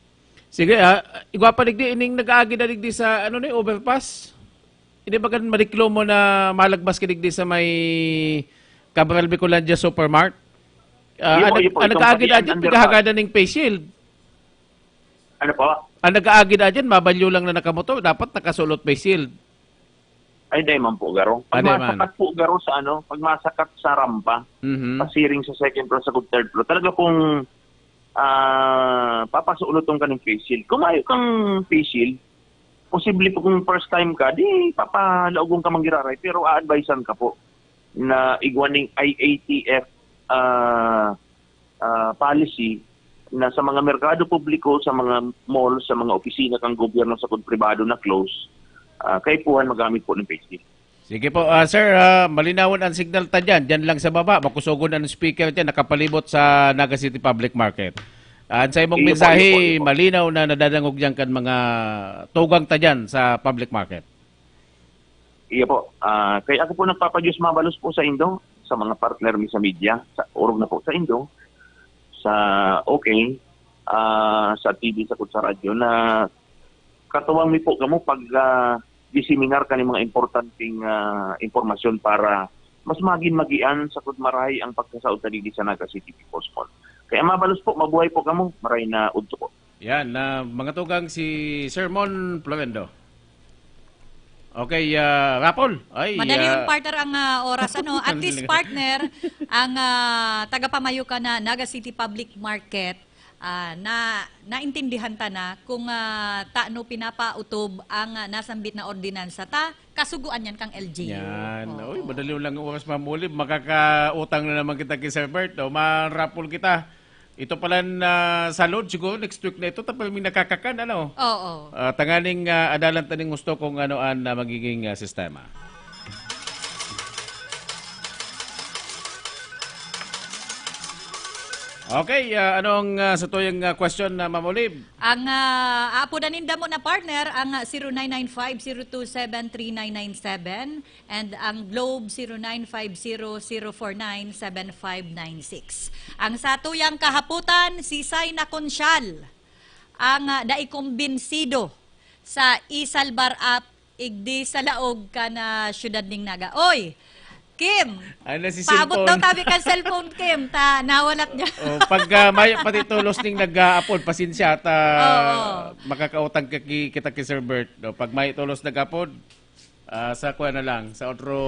Sige, ah, igwa pa digdi, ining nag-aagi na digdi sa, ano ni, overpass? Hindi ba kan madiklo mo na malagpas ka digdi sa may Cabral Bicolandia Supermart? Ah, Iyo po, ang nag-, iyo po, ang itong nag-aagi na pati dyan, underpass. Pighahagadan ning face shield. Ano po? Ang nag-aagi na dyan, mabalyo lang na nakamotor, dapat nakasulot face shield. Ay, dai man po, garo. Pag Ah, dai man. masakat po, garo, sa ano, pag masakat sa rampa, Mhm. pasiring sa second floor, sa third floor, talaga pong, ah, papasuloton ka ng face shield. Kung mayo kang face shield, posible po kung first time ka, di papalaogon ka man giraray, pero a-advisean ka po na igwa ning I A T F, ah, ah, policy na sa mga merkado publiko, sa mga mall, sa mga opisina kang gobyerno, sa kung pribado na close, ah, kaipuhan magamit po ng face shield. Sige po, ah, sir, ah, malinawon ang signal ta dyan. Dyan lang sa baba, makusogon ang speaker dyan, nakapalibot sa Naga City Public Market. Ah, ang sa imong Iyo po, mensahe, iyo po, iyo po. malinaw na nadadangog dyan kan mga tugang ta dyan sa public market. Iyo po. Ah, kaya ako po nagpapadiyos mabalos po sa indo, sa mga partner mi sa media, sa orog na po sa indo, sa OK, ah, sa T V, sa kung sa radyo, na katuwang mi po kamo pag, ah, diseminar kan mga importanteng, ah, impormasyon para mas magin magian sa kung marahay ang pagkasaod ta digdi sa Naga City People's Mall. Kaya mabalos po, mabuhay po kamo, maray na udto po. Yan, na mga tugang si Sermon Florendo. Okay, ah, Rapol. Ay, Madali ah, yung partner ang, ah, oras, ano. At least, partner, ang, ah, tagapamayo ka na Naga City Public Market, ah, na naintindihan ta na kung, ah, taano pinapautob ang, ah, nasambit na ordinansa ta, kasugoan yan kang L G U. Yan. Oo. Uy, madali lang ang oras, Ma'am Olive. Makakautang na naman kita kay Sir Bert. O, ma-raffle kita. Ito pala na salud, siguro next week na ito, tapos may nakakakan, ano? Oo. Ah, tanganing, ah, adalan ta ning gusto kung ano ang, ah, magiging, ah, sistema. Okay, ah, anong, ah, satuyang, ah, question na, Ma'am Olive? Ang, ah, aapodan ninda mo na, partner, ang, ah, zero nine nine five zero two seven three nine nine seven and ang Globe zero nine five zero zero four nine seven five nine six. Ang satuyang kahapotan, sisay na konsyal ang, ah, dai kumbinsido sa e-Salbar app igdi sa laog kan syudad nin Naga. Oy, Kim, Ano si paabot daw cellphone? tabi kan cellphone, Kim, ta nawalat niya. Oh, pag, ah, may pati tolos ning nag-aapod, pasensya ta Oo. makakautang ka ki-, kita ki Sir Bert, no? Pag may tolos nag-apod, ah, sa kuwan na lang, sa otro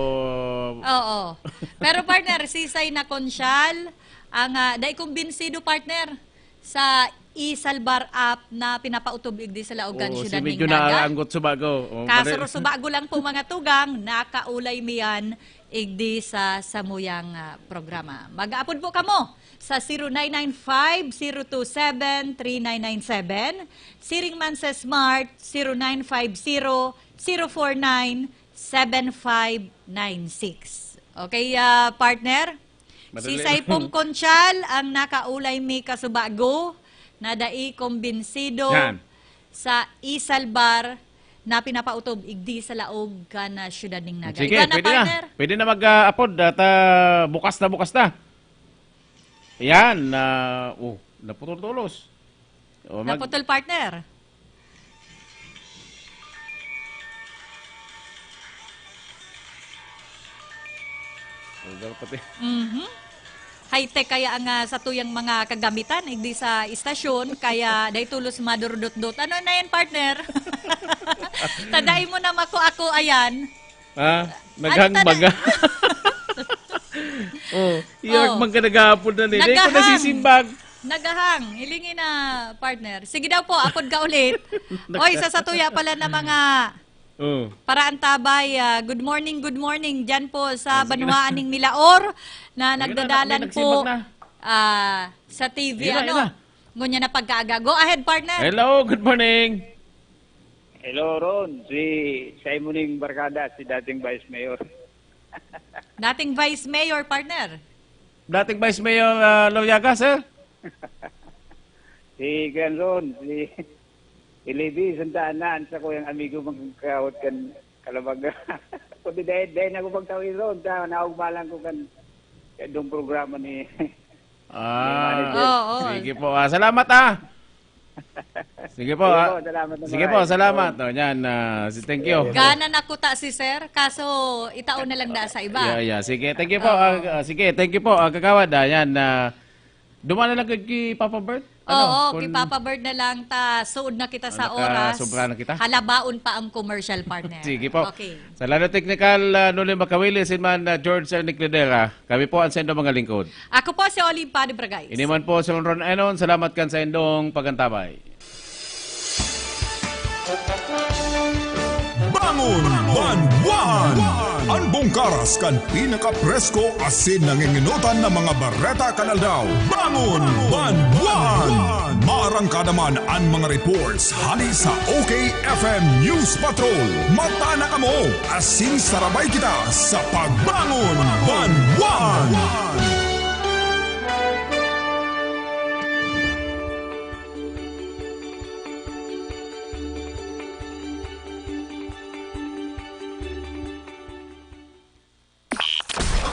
Oo. Pero partner, sisay na konsyal, ang, ah, dai kumbinsido, partner, sa e-Salbar app na pinapautubig di sa laog kan Oo, si syudad ning medyo Naga. naaranggot subago. Oh, Kaso pare- subago lang po, mga tugang, nakaulay mi yan igdi sa samuyang, ah, programa. Mag-aapod po kamo sa zero nine nine five zero two seven three nine nine seven, siring man sa Smart, zero nine five zero zero four nine seven five nine six. Okay, ah, partner? Madali Sisay lang. pong konsyal ang nakaulay mi kasubago na dai kumbinsido Yan. sa e-Salbar na pinapautob igdi sa laog kan, ah, syudad ning Naga. Sige, Iba na, pwede na. partner? Pwede na mag-, ah, apod at, ah, bukas na, bukas na. Yan, ah, oh, naputol-tulos. Oh, mag- Naputol, partner. Ugal pati. Mhm. High-tech kaya ang, ah, satuyang mga kagamitan, igdi sa istasyon, kaya dai tolos madurdot-dot. Ano na yan, partner? Tadai mo na mako ako, ayan. Ha? Ano Naghang ta na? baga. Oh, iyag Oh. man ka naghahapon na ni. Dai ko Nagahang. nasisimbag. Nagahang. Hilingi na, partner. Sige daw po, apod ka ulit. Oy, sa satuya pala na mga Oh. paraantabay, ah, good morning, good morning. Diyan po sa Oh, sige na. Banwaan ning Milaor na Sige na, nagdadalan may po, nagsimbag na. ah, sa T V, Yun na, ano? yun na. Ngunyan na pagkaaga. Go ahead, partner. Hello, good morning. Hello, Ron. Si Simoning Barkada, si dating Vice Mayor. Dating Vice Mayor, partner. Dating Vice Mayor, ah, Lauriaga, sir? Si Kuya Ron, si, si Levi Santa Ana, an sakuyang amigo magkawat kan Kalabaga. Kundi dahil, dahil ako magtawid ron, ta, naugmalan ko kan, kan dong programa ni, ni Ah, manager. Oo, oo. sige po. Ah, salamat, ah. Sige po, Sige ah. po, salamat na Sige po, maraming. salamat. Oh, yan, ah, si-, thank you. Gana na kuta si sir, kaso itao na lang da sa iba. Yeah, yeah. Sige, thank you po. Oo. Ah, ah, sige, thank you po, ah, kagawad. Ah, yan, ah, duman na lang kay, kay Papa Bert. Ano, Oo, kay kung Papa Bert na lang ta, suod na kita Ah, sa oras. nakasobra na kita? Halabaon pa ang commercial, partner. Sige po. Okay. Sa Lalo Technical, ah, Noli Makawili, sin man, ah, George Ernie Cledera. Kami po ang sendo mga lingkod. Ako po si Olive Padre Bragais. Ini man po si Ron Enon. Salamat kan sa indong pagantabay. Bangon Banwaan! An bongkaras kan pinakapresko asin nanginginotan na mga bareta kan aldaw. Bangon Banwaan! Maarangkada man an mga reports hali sa O K F M News Patrol. Mata na kamo, asin sarabay kita sa Pagbangon Banwaan!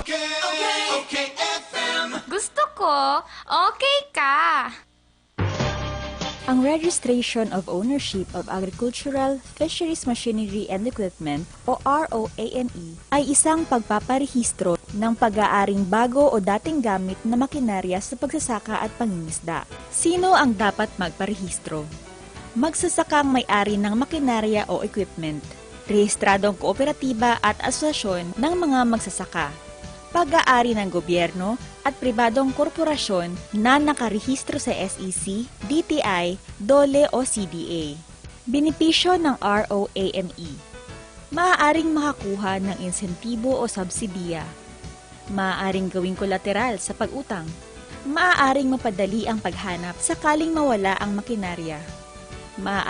Okay, okay, okay, F M. Gusto ko, okay ka. Ang Registration of Ownership of Agricultural, Fisheries Machinery and Equipment o R O A M E ay isang pagpaparehistro ng pag-aaring bago o dating gamit na makinarya sa pagsasaka at pangingisda. Sino ang dapat magparehistro? Magsasakang may-ari ng makinarya o equipment, rehistradong kooperatiba at asosasyon ng mga magsasaka, pag-aari ng gobyerno at pribadong korporasyon na nakarehistro sa S E C, D T I, DOLE o C D A. Benepisyo ng R O A M E. Maaaring makakuha ng insentibo o subsidiya. Maaaring gawing kolateral sa pag-utang. Maaaring mapadali ang paghanap sakaling mawala ang makinarya. Maaari